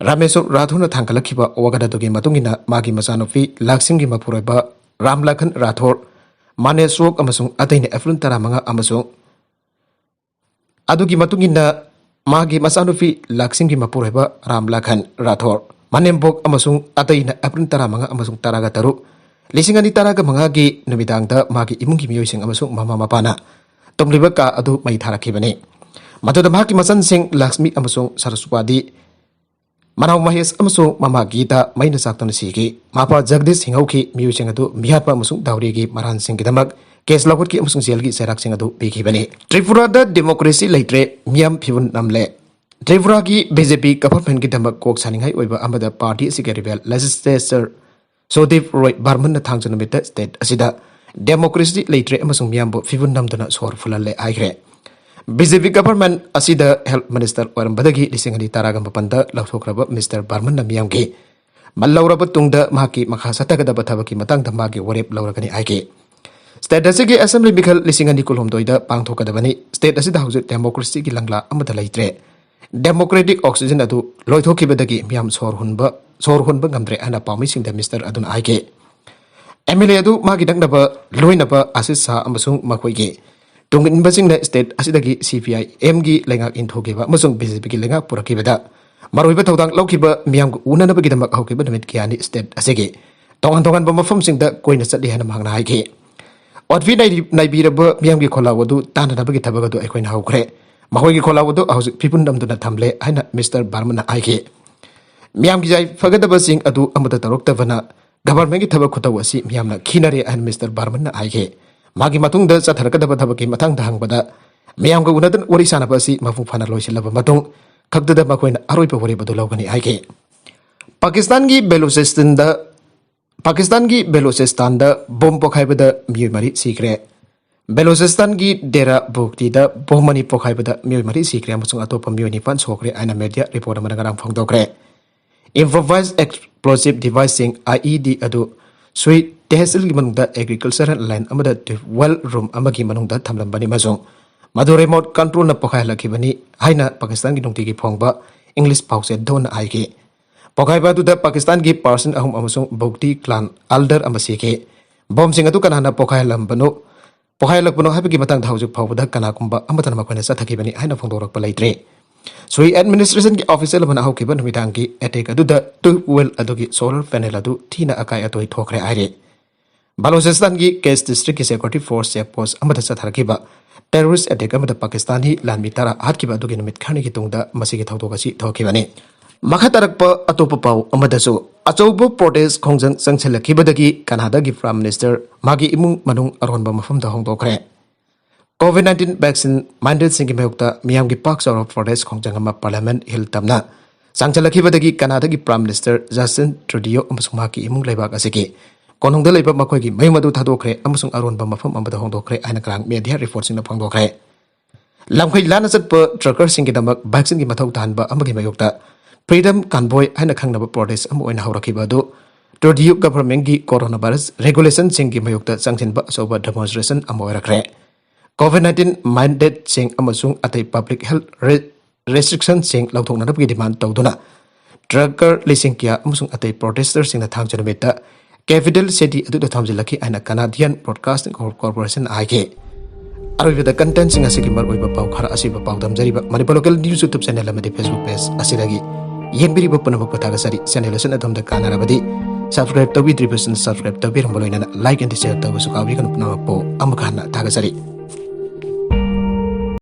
ꯔꯥꯃꯦꯁꯣꯔ ꯔꯥꯊꯣꯔꯅ ꯊꯥꯡꯒꯠꯂꯛꯈꯤꯕ ꯋꯥꯀꯠ ꯑꯗꯨꯒꯤ ꯃꯇꯨꯡ ꯏꯟꯅ ꯃꯥꯒꯤ ꯃꯆꯥꯅꯨꯄꯤ ꯂꯥꯛꯁꯤꯡꯒꯤ ꯃꯄꯨꯔꯣꯏꯕ ꯔꯥꯝꯂꯥꯈꯟ ꯔꯥꯊꯣꯔ, ꯃꯥꯅꯦꯁꯣꯛ ꯑꯃꯁꯨꯡ ꯑꯇꯩꯅ ꯑꯦꯄ꯭ꯔꯤꯜ ꯇꯔꯥꯃꯉꯥ ꯑꯃꯁꯨꯡ ꯑꯗꯨꯒꯤ ꯃꯇꯨꯡ ꯏꯟꯅ ꯃꯥꯒꯤ ꯃꯆꯥꯅꯨꯄꯤ ꯂꯥꯛꯁꯤꯡꯒꯤ ꯃꯄꯨꯔꯣꯏꯕ ꯔꯥꯝ ꯂꯥꯈꯟ ꯔꯥꯊꯣꯔ, ꯃꯅꯦꯝꯕꯣꯛ ꯑꯃꯁꯨꯡ ꯑꯇꯩꯅ ꯑꯦꯄ꯭ꯔꯤꯜ ꯇꯔꯥꯃꯉꯥ ꯑꯃꯁꯨꯡ ꯇꯔꯥꯒ ꯇꯔꯨꯛ, ꯂꯤꯁꯤꯡ ꯑꯅꯤ ꯇꯔꯥꯒ ꯃꯉꯥꯒꯤ ꯅꯨꯃꯤꯗꯥꯡꯗ ꯃꯥꯒꯤ ꯏꯃꯨꯡꯒꯤ ꯃꯤꯑꯣꯏꯁꯤꯡ ꯑꯃꯁꯨꯡ ꯃꯃꯥ ꯃꯄꯥꯅ ꯇꯨꯝꯂꯤꯕ ꯀꯥ ꯑꯗꯨ ꯃꯩ ꯊꯥꯔꯛꯈꯤꯕꯅꯤ꯫ ꯃꯗꯨꯗ ꯃꯍꯥꯛꯀꯤ ꯃꯆꯟꯁꯤꯡ ꯂꯛꯁꯃꯤ ꯑꯃꯁꯨꯡ ꯁꯔꯁꯋꯥꯗꯤ, ꯃꯅꯥꯎ ꯃꯍꯦꯁ ꯑꯃꯁꯨꯡ ꯃꯃꯥ ꯒꯤꯇꯥ ꯃꯩꯅ ꯆꯥꯛꯇꯨꯅ ꯁꯤꯈꯤ꯫ ꯃꯄꯥ ꯖꯒꯗꯤꯁ ꯍꯤꯡꯍꯧꯈꯤ꯫ ꯃꯤꯑꯣꯏꯁꯤꯡ ꯑꯗꯨ ꯃꯤꯍꯥꯠꯄ ꯑꯃꯁꯨꯡ ꯗꯥꯎꯔꯤꯒꯤ ꯃꯔꯥꯟꯁꯤꯡꯒꯤꯗꯃꯛ ꯀꯦꯁ ꯂꯧꯈꯠꯈꯤ ꯑꯃꯁꯨꯡ ꯖꯦꯜꯒꯤ ꯆꯩꯔꯥꯛꯁꯤꯡ ꯑꯗꯨ ꯄꯤꯈꯤꯕꯅꯤ꯫ ꯇ꯭ꯔꯤꯄꯨꯔꯥꯗ ꯗꯦꯃꯣꯀ꯭ꯔꯦꯁꯤ ꯂꯩꯇ꯭ꯔꯦ, ꯃꯤꯌꯥꯝ ꯐꯤꯕꯝ ꯅꯝꯂꯦ꯫ ꯇ꯭ꯔꯤꯄꯨꯔꯥꯒꯤ ꯕꯤ ꯖꯦ ꯄꯤ ꯒꯚꯔꯟꯃꯦꯟꯠꯀꯤꯗꯃꯛ ꯀꯣꯛ ꯁꯥꯅꯤꯡꯉꯥꯏ ꯑꯣꯏꯕ ꯑꯃꯗ ꯄꯥꯔꯇꯤ ꯑꯁꯤꯒꯤ ꯔꯤꯕꯦꯜ ꯂꯦꯖꯤꯁꯂꯦꯆꯔ ꯁꯨꯗꯤꯞ ꯔꯣꯏ ꯕꯔꯃꯟꯅ ꯊꯥꯡꯖ ꯅꯨꯃꯤꯠꯇ ꯁ꯭ꯇꯦꯠ ꯑꯁꯤꯗ ꯗꯦꯃꯣꯀ꯭ꯔꯦꯁꯤ ꯂꯩꯇ꯭ꯔꯦ ꯑꯃꯁꯨꯡ ꯃꯤꯌꯥꯝꯕꯨ ꯐꯤꯕꯝ ꯅꯝꯗꯨꯅ ꯁꯣꯔ ꯐꯨꯜꯍꯜꯂꯦ ꯍꯥꯏꯈ꯭ꯔꯦ꯫ ꯕꯤ ꯖꯦ ꯄꯤ ꯒꯚꯔꯟꯃꯦꯟꯠ ꯑꯁꯤꯗ ꯍꯦꯜꯊ ꯃꯤꯅꯤꯁꯇꯔ ꯑꯣꯏꯔꯝꯕꯗꯒꯤ ꯂꯤꯁꯤꯡ ꯑꯅꯤ ꯇꯔꯥꯒ ꯃꯥꯄꯟꯗ ꯂꯧꯊꯣꯛꯈ꯭ꯔꯕ ꯃꯤꯁꯇꯔ ꯕꯔꯃꯟꯅ ꯃꯤꯌꯥꯝꯒꯤ ꯃꯜ ꯂꯧꯔꯕ ꯇꯨꯡꯗ ꯃꯍꯥꯛꯀꯤ ꯃꯈꯥ ꯆꯠꯊꯒꯗꯕ ꯊꯕꯛꯀꯤ ꯃꯇꯥꯡꯗ ꯃꯥꯒꯤ ꯋꯥꯔꯦꯞ ꯂꯧꯔꯒꯅꯤ ꯍꯥꯏꯈꯤ꯫ ꯁ꯭ꯇꯦꯠ ꯑꯁꯤꯒꯤ ꯑꯦꯁꯦꯝꯕ꯭ꯂꯤ ꯃꯤꯈꯜ ꯂꯤꯁꯤꯡ ꯑꯅꯤ ꯀꯨꯟꯍꯨꯝꯗꯣꯏꯗ ꯄꯥꯡꯊꯣꯛꯀꯗꯕꯅꯤ꯫ ꯁ꯭ꯇꯦꯠ ꯑꯁꯤꯗ ꯍꯧꯖꯤꯛ ꯗꯦꯃꯣꯀ꯭ꯔꯦꯁꯤꯒꯤ ꯂꯪꯂꯥ ꯑꯃꯠꯇ ꯂꯩꯇ꯭ꯔꯦ꯫ democratic oxygen ꯑꯗꯨ ꯂꯣꯏꯊꯣꯛꯈꯤꯕꯗꯒꯤ ꯃꯤꯌꯥꯝ ꯁꯣꯔ ꯍꯣꯟꯕ ꯁꯣꯔ ꯍꯣꯟꯕ ꯉꯝꯗ꯭ꯔꯦ ꯍꯥꯏꯅ ꯄꯥꯎꯃꯤꯁꯤꯡꯗ ꯃꯤꯁꯇꯔ ꯑꯗꯨꯅ ꯍꯥꯏꯈꯤ꯫ ꯑꯦꯝ ꯑꯦꯜ ꯑꯦ ꯑꯗꯨ ꯃꯥꯒꯤ ꯅꯛꯅꯕ ꯂꯣꯏꯅꯕ ꯑꯥꯁꯤꯁ ꯁꯥ ꯑꯃꯁꯨꯡ ꯃꯈꯣꯏꯒꯤ ꯇꯨꯡꯏꯟꯕꯁꯤꯡꯅ ꯁ꯭ꯇꯦꯠ ꯑꯁꯤꯗꯒꯤ ꯁꯤ ꯄꯤ ꯑꯥꯏ ꯑꯦꯝꯒꯤ ꯂꯩꯉꯥꯛ ꯏꯟꯊꯨꯈꯤꯕ ꯑꯃꯁꯨꯡ ꯕꯤ ꯖꯦ ꯄꯤꯒꯤ ꯂꯩꯉꯥꯛ ꯄꯨꯔꯛꯈꯤꯕꯗ ꯃꯔꯨꯑꯣꯏꯕ ꯊꯧꯗꯥꯡ ꯂꯧꯈꯤꯕ ꯃꯤꯌꯥꯝꯒ ꯎꯅꯅꯕꯒꯤꯗꯃꯛ ꯍꯧꯈꯤꯕ ꯅꯨꯃꯤꯠ ꯀꯌꯥꯅꯤ ꯁ꯭ꯇꯦꯠ ꯑꯁꯤꯒꯤ ꯇꯣꯉꯥꯟ ꯇꯣꯉꯥꯟꯕ ꯃꯐꯝꯁꯤꯡꯗ ꯀꯣꯏꯅ ꯆꯠꯂꯤ ꯍꯥꯏꯅ ꯃꯍꯥꯛꯅ ꯍꯥꯏꯈꯤ꯫ ꯑꯣꯠꯄꯤ ꯅꯩꯔꯤ- ꯅꯩꯕꯤꯔꯕ ꯃꯤꯌꯥꯝꯒꯤ ꯈꯣꯜꯂꯥꯎ ꯑꯗꯨ ꯇꯥꯅꯅꯕꯒꯤ ꯊꯕꯛ ꯑꯗꯨ ꯑꯩꯈꯣꯏꯅ ꯍꯧꯈ꯭ꯔꯦ꯫ ꯃꯈꯣꯏꯒꯤ ꯈꯣꯜꯂꯥꯎ ꯑꯗꯨ ꯍꯧꯖꯤꯛ ꯐꯤꯄꯨꯟ ꯅꯝꯗꯨꯅ ꯊꯝꯂꯦ ꯍꯥꯏꯅ ꯃꯤꯁꯇꯔ ꯕꯔꯃꯟꯅ ꯍꯥꯏꯈꯤ꯫ ꯃꯤꯌꯥꯝꯒꯤ ꯌꯥꯏꯐꯒꯗꯕꯁꯤꯡ ꯑꯗꯨ ꯑꯃꯠꯇ ꯇꯧꯔꯛꯇꯕꯅ ꯒꯚꯔꯟꯃꯦꯟꯒꯤ ꯊꯕꯛ ꯈꯨꯇꯧ ꯑꯁꯤ ꯃꯤꯌꯥꯝꯅ ꯈꯤꯅꯔꯦ ꯍꯥꯏꯅ ꯃꯤꯁꯇꯔ ꯕꯔꯃꯟꯅ ꯍꯥꯏꯈꯤ꯫ ꯃꯥꯒꯤ ꯃꯇꯨꯡꯗ ꯆꯠꯊꯔꯛꯀꯗꯕ ꯊꯕꯛꯀꯤ ꯃꯇꯥꯡꯗ ꯍꯪꯕꯗ ꯃꯤꯌꯥꯝꯒ ꯎꯅꯗꯨꯅ ꯋꯥꯔꯤ ꯁꯥꯟꯅꯕ ꯑꯁꯤ ꯃꯄꯨꯡ ꯐꯥꯅ ꯂꯣꯏꯁꯤꯜꯂꯕ ꯃꯇꯨꯡ ꯈꯛꯇꯗ ꯃꯈꯣꯏꯅ ꯑꯔꯣꯏꯕ ꯋꯥꯔꯦꯞ ꯑꯗꯨ ꯂꯧꯒꯅꯤ ꯍꯥꯏꯈꯤ꯫ ꯄꯥꯀꯤꯁꯇꯥꯟꯒꯤ ꯕꯦꯂꯨꯆꯤꯁꯇꯥꯟꯗ ꯄꯥꯀꯤꯁꯇꯥꯟꯒꯤ ꯕꯦꯂꯨꯆꯤꯁꯇꯥꯟꯗ ꯕꯣꯝ ꯄꯣꯈꯥꯏꯕꯗ ꯃꯤꯑꯣꯏ ꯃꯔꯤ ꯁꯤꯈ꯭ꯔꯦ꯫ ꯕꯦꯂꯨꯆꯤꯁꯇꯥꯟꯒꯤ ꯗꯦꯔꯥ ꯕꯨꯒꯇꯤꯗ ꯕꯣꯝ ꯑꯅꯤ ꯄꯣꯈꯥꯏꯕꯗ ꯃꯤꯑꯣꯏ ꯃꯔꯤ ꯁꯤꯈ꯭ꯔꯦ ꯑꯃꯁꯨꯡ ꯑꯇꯣꯞꯄ ꯃꯤꯑꯣꯏ ꯅꯤꯄꯥꯟ ꯁꯣꯛꯈ꯭ꯔꯦ ꯍꯥꯏꯅ ꯃꯦꯗꯤꯌꯥ ꯔꯤꯄꯣꯔꯠ ꯑꯃꯅ ꯉꯔꯥꯡ ꯐꯣꯡꯗꯣꯛꯈ꯭ꯔꯦ꯫ Improvised explosive device ꯁꯤꯡ, ꯑꯥꯏ ꯏ ꯗꯤ, ꯑꯗꯨ ꯁ꯭ꯋꯤ ꯇꯦꯍꯁꯤꯜꯒꯤ ꯃꯅꯨꯡꯗ ꯑꯦꯒ꯭ꯔꯤꯀꯜꯆꯔꯦꯜ ꯂꯦꯟ ꯑꯃꯗ ꯇ꯭ꯌꯨꯕꯋꯦꯜ ꯔꯨꯝ ꯑꯃꯒꯤ ꯃꯅꯨꯡꯗ ꯊꯝꯂꯝꯕꯅꯤ ꯑꯃꯁꯨꯡ ꯃꯗꯨ ꯔꯤꯃꯣꯠ ꯀꯟꯇ꯭ꯔꯣꯜꯅ ꯄꯣꯈꯥꯏꯍꯜꯂꯛꯈꯤꯕꯅꯤ ꯍꯥꯏꯅ ꯄꯥꯀꯤꯁꯇꯥꯟꯒꯤ ꯅꯨꯡꯇꯤꯒꯤ ꯐꯣꯡꯕ ꯏꯪꯂꯤꯁ ꯄꯥꯎꯆꯦ ꯗꯣꯟꯅ ꯍꯥꯏꯈꯤ꯫ ꯄꯣꯈꯥꯏꯕ ꯑꯗꯨꯗ ꯄꯥꯀꯤꯁꯇꯥꯟꯒꯤ ꯄꯥꯔꯁꯟ ꯑꯍꯨꯝ ꯑꯃꯁꯨꯡ ꯕꯨꯒꯇꯤ ꯀ꯭ꯂꯥꯟ ꯑꯦꯜꯗꯔ ꯑꯃ ꯁꯤꯈꯤ꯫ ꯕꯣꯝꯁꯤꯡ ꯑꯗꯨ ꯀꯅꯥꯅ ꯄꯣꯈꯥꯏꯍꯜꯂꯝꯕꯅꯣ ꯄꯣꯈꯥꯏꯍꯜꯂꯛꯄꯅꯣ ꯍꯥꯏꯕꯒꯤ ꯃꯇꯥꯡꯗ ꯍꯧꯖꯤꯛ ꯐꯥꯎꯕꯗ ꯀꯅꯥꯒꯨꯝꯕ ꯑꯃꯠꯇꯅ ꯃꯈꯣꯏꯅ ꯆꯠꯊꯈꯤꯕꯅꯤ ꯍꯥꯏꯅ ꯐꯣꯡꯗꯣꯔꯛꯄ ꯂꯩꯇ꯭ꯔꯤ꯫ ꯁ꯭ꯋꯤ ꯑꯦꯗꯃꯤꯅꯤꯁꯇ꯭ꯔꯦꯁꯟꯒꯤ ꯑꯣꯐꯤꯁꯤꯌꯦꯜ ꯑꯃꯅ ꯍꯧꯈꯤꯕ ꯅꯨꯃꯤꯗꯥꯡꯒꯤ ꯑꯦꯇꯦꯛ ꯑꯗꯨꯗ ꯇ꯭ꯌꯨꯕꯋꯦꯜ ꯑꯗꯨꯒꯤ ꯁꯣꯂꯔ ꯄꯦꯅꯦꯜ ꯑꯗꯨ ꯊꯤꯅ ꯑꯀꯥꯏ ꯑꯇꯣꯏ ꯊꯣꯛꯈ꯭ꯔꯦ ꯍꯥꯏꯔꯤ꯫ ꯕꯂꯣꯆꯤꯁꯇꯥꯟꯒꯤ ꯀꯦꯁ ꯗꯤꯁꯇ꯭ꯔꯤꯛꯀꯤ ꯁꯦꯀ꯭ꯌꯨꯔꯤꯇꯤ ꯐꯣꯔꯁ ꯆꯦꯛ ꯄꯣꯁ ꯑꯃꯗ ꯆꯠꯊꯔꯛꯈꯤꯕ ꯇꯦꯔꯣꯔꯤꯁ ꯑꯦꯇꯦꯛ ꯑꯃꯗ ꯄꯥꯀꯤꯁꯇꯥꯅꯤ ꯂꯥꯟꯃꯤ ꯇꯔꯥ ꯍꯥꯠꯈꯤꯕ ꯑꯗꯨꯒꯤ ꯅꯨꯃꯤꯠ ꯈꯔꯅꯤꯒꯤ ꯇꯨꯡꯗ ꯃꯁꯤꯒꯤ ꯊꯧꯗꯣꯛ ꯑꯁꯤ ꯊꯣꯛꯈꯤꯕꯅꯤ꯫ ꯃꯈꯥ ꯇꯥꯔꯛꯄ ꯑꯇꯣꯞꯄ ꯄꯥꯎ ꯑꯃꯗꯁꯨ, ꯑꯆꯧꯕ ꯄ꯭ꯔꯣꯇꯦꯁ ꯈꯣꯡꯖꯪ ꯆꯪꯁꯤꯜꯂꯛꯈꯤꯕꯗꯒꯤ ꯀꯅꯥꯗꯥꯒꯤ ꯄ꯭ꯔꯥꯏꯝ ꯃꯤꯅꯤꯁꯇꯔ ꯃꯥꯒꯤ ꯏꯃꯨꯡ ꯃꯅꯨꯡ ꯑꯔꯣꯟꯕ ꯃꯐꯝꯗ ꯍꯣꯡꯗꯣꯛꯈ꯭ꯔꯦ꯫ ꯀꯣꯚꯤꯗ ꯅꯥꯏꯟꯇꯤꯟ ꯚꯦꯛꯁꯤꯟ ꯃꯦꯟꯗꯦꯠꯁꯤꯡꯒꯤ ꯃꯥꯌꯣꯛꯇ ꯃꯤꯌꯥꯝꯒꯤ ꯄꯥꯛ ꯆꯥꯎꯔꯕ ꯄ꯭ꯔꯣꯇꯦꯁ ꯈꯣꯡꯖꯪ ꯑꯃ ꯄꯥꯔꯂꯤꯌꯥꯃꯦꯟꯠ ꯍꯤꯜ ꯇꯝꯅ ꯆꯪꯁꯤꯜꯂꯛꯈꯤꯕꯗꯒꯤ ꯀꯅꯥꯗꯥꯒꯤ ꯄ꯭ꯔꯥꯏꯝ ꯃꯤꯅꯤꯁꯇꯔ ꯖꯁꯇꯤꯟ ꯇ꯭ꯔꯨꯗꯤꯌꯣ ꯑꯃꯁꯨꯡ ꯃꯍꯥꯛꯀꯤ ꯏꯃꯨꯡ ꯂꯩꯕꯥꯛ ꯑꯁꯤꯒꯤ ꯀꯣꯅꯨꯡꯗ ꯂꯩꯕ ꯃꯈꯣꯏꯒꯤ ꯃꯌꯨꯝ ꯑꯗꯨ ꯊꯥꯗꯣꯛꯈ꯭ꯔꯦ ꯑꯃꯁꯨꯡ ꯑꯔꯣꯟꯕ ꯃꯐꯝ ꯑꯃꯗ ꯍꯣꯡꯗꯣꯛꯈ꯭ꯔꯦ ꯍꯥꯏꯅ ꯉꯔꯥꯡ ꯃꯦꯗꯤꯌꯥ ꯔꯤꯄꯣꯔꯠꯁꯤꯡꯅ ꯐꯣꯡꯗꯣꯛꯈ꯭ꯔꯦ꯫ ꯂꯝꯈꯩ ꯂꯥꯟꯅ ꯆꯠꯄ ꯇ꯭ꯔꯛꯀꯔꯁꯤꯡꯒꯤꯗꯃꯛ ꯚꯦꯛꯁꯤꯟꯒꯤ ꯃꯊꯧ ꯇꯥꯍꯟꯕ ꯑꯃꯒꯤ ꯃꯥꯌꯣꯛꯇ ꯐ꯭ꯔꯤꯗꯝ ꯀꯟꯚꯣꯏ ꯍꯥꯏꯅ ꯈꯪꯅꯕ ꯄ꯭ꯔꯣꯇꯦꯁ ꯑꯃ ꯑꯣꯏꯅ ꯍꯧꯔꯛꯈꯤꯕ ꯑꯗꯨ ꯇ꯭ꯔꯨꯗꯤꯌꯣ ꯒꯚꯔꯟꯃꯦꯟꯠꯀꯤ ꯀꯣꯔꯣꯅꯥ ꯚꯥꯏꯔꯁ ꯔꯦꯒꯨꯂꯦꯁꯟꯁꯤꯡꯒꯤ ꯃꯥꯌꯣꯛꯇ ꯆꯪꯁꯤꯟꯕ ꯑꯆꯧꯕ ꯗꯦꯃꯣꯟꯁꯇ꯭ꯔꯦꯁꯟ ꯑꯃ ꯑꯣꯏꯔꯛꯈ꯭ꯔꯦ꯫ ꯀꯣꯚꯤꯗ ꯅꯥꯏꯟꯇꯤꯟ ꯃꯦꯟꯗꯦꯠꯁꯤꯡ ꯑꯃꯁꯨꯡ ꯑꯇꯩ ꯄꯕ꯭ꯂꯤꯛ ꯍꯦꯜꯊ ꯔꯦ- ꯔꯦꯁꯇ꯭ꯔꯤꯛꯁꯟꯁꯤꯡ ꯂꯧꯊꯣꯛꯅꯅꯕꯒꯤ ꯗꯤꯃꯥꯟ ꯇꯧꯗꯨꯅ ꯇ꯭ꯔꯛꯀꯔ ꯂꯤꯁꯤꯡ ꯀꯌꯥ ꯑꯃꯁꯨꯡ ꯑꯇꯩ ꯄ꯭ꯔꯣꯇꯦꯁꯇꯔꯁꯤꯡꯅ ꯊꯥꯡꯖ ꯅꯨꯃꯤꯠꯇ ꯀꯦꯄꯤꯇꯦꯜ ꯁꯤꯇꯤ ꯑꯗꯨꯗ ꯊꯝꯖꯤꯜꯂꯛꯈꯤ ꯍꯥꯏꯅ ꯀꯅꯥꯗꯤꯌꯟ ꯕ꯭ꯔꯣꯗꯀꯥꯁꯇꯤꯡ ꯀꯣꯔꯄꯣꯔꯦꯁꯟꯅ ꯍꯥꯏꯈꯤ꯫ ꯑꯔꯣꯏꯕꯗ ꯀꯟꯇꯦꯟꯁꯤꯡ ꯑꯁꯤꯒꯤ ꯃꯔꯨꯑꯣꯏꯕ ꯄꯥꯎ ꯈꯔ ꯑꯁꯤꯕꯨ ꯄꯥꯎꯗꯝꯖꯔꯤꯕ Manipur local news YouTube channel ꯑꯃꯗꯤ ꯐꯦꯁꯕꯨꯛ ꯄꯦꯖ ꯑꯁꯤꯗꯒꯤ ꯌꯦꯡꯕꯤꯔꯤꯕ ꯄꯨꯝꯅꯃꯛꯄꯨ ꯊꯥꯒꯠꯆꯔꯤ꯫ ꯆꯦꯅꯦꯜ ꯑꯁꯤꯅ ꯑꯗꯣꯝꯗ ꯀꯥꯟꯅꯔꯕꯗꯤ ꯁꯕꯁꯀ꯭ꯔꯥꯏꯕ ꯇꯧꯕꯤꯗ꯭ꯔꯤꯕꯁꯤꯡ ꯁꯕꯁꯀ꯭ꯔꯥꯏꯕ ꯇꯧꯕꯤꯔꯝꯕ ꯂꯣꯏꯅꯅ ꯂꯥꯏꯛ ꯑꯦꯟ ꯁꯤꯌꯔ ꯇꯧꯕꯁꯨ ꯀꯥꯎꯕꯤꯒꯅꯨ꯫ ꯄꯨꯝꯅꯃꯛꯄꯨ ꯑꯃꯨꯛ ꯍꯟꯅ ꯊꯥꯒꯠꯆꯔꯤ꯫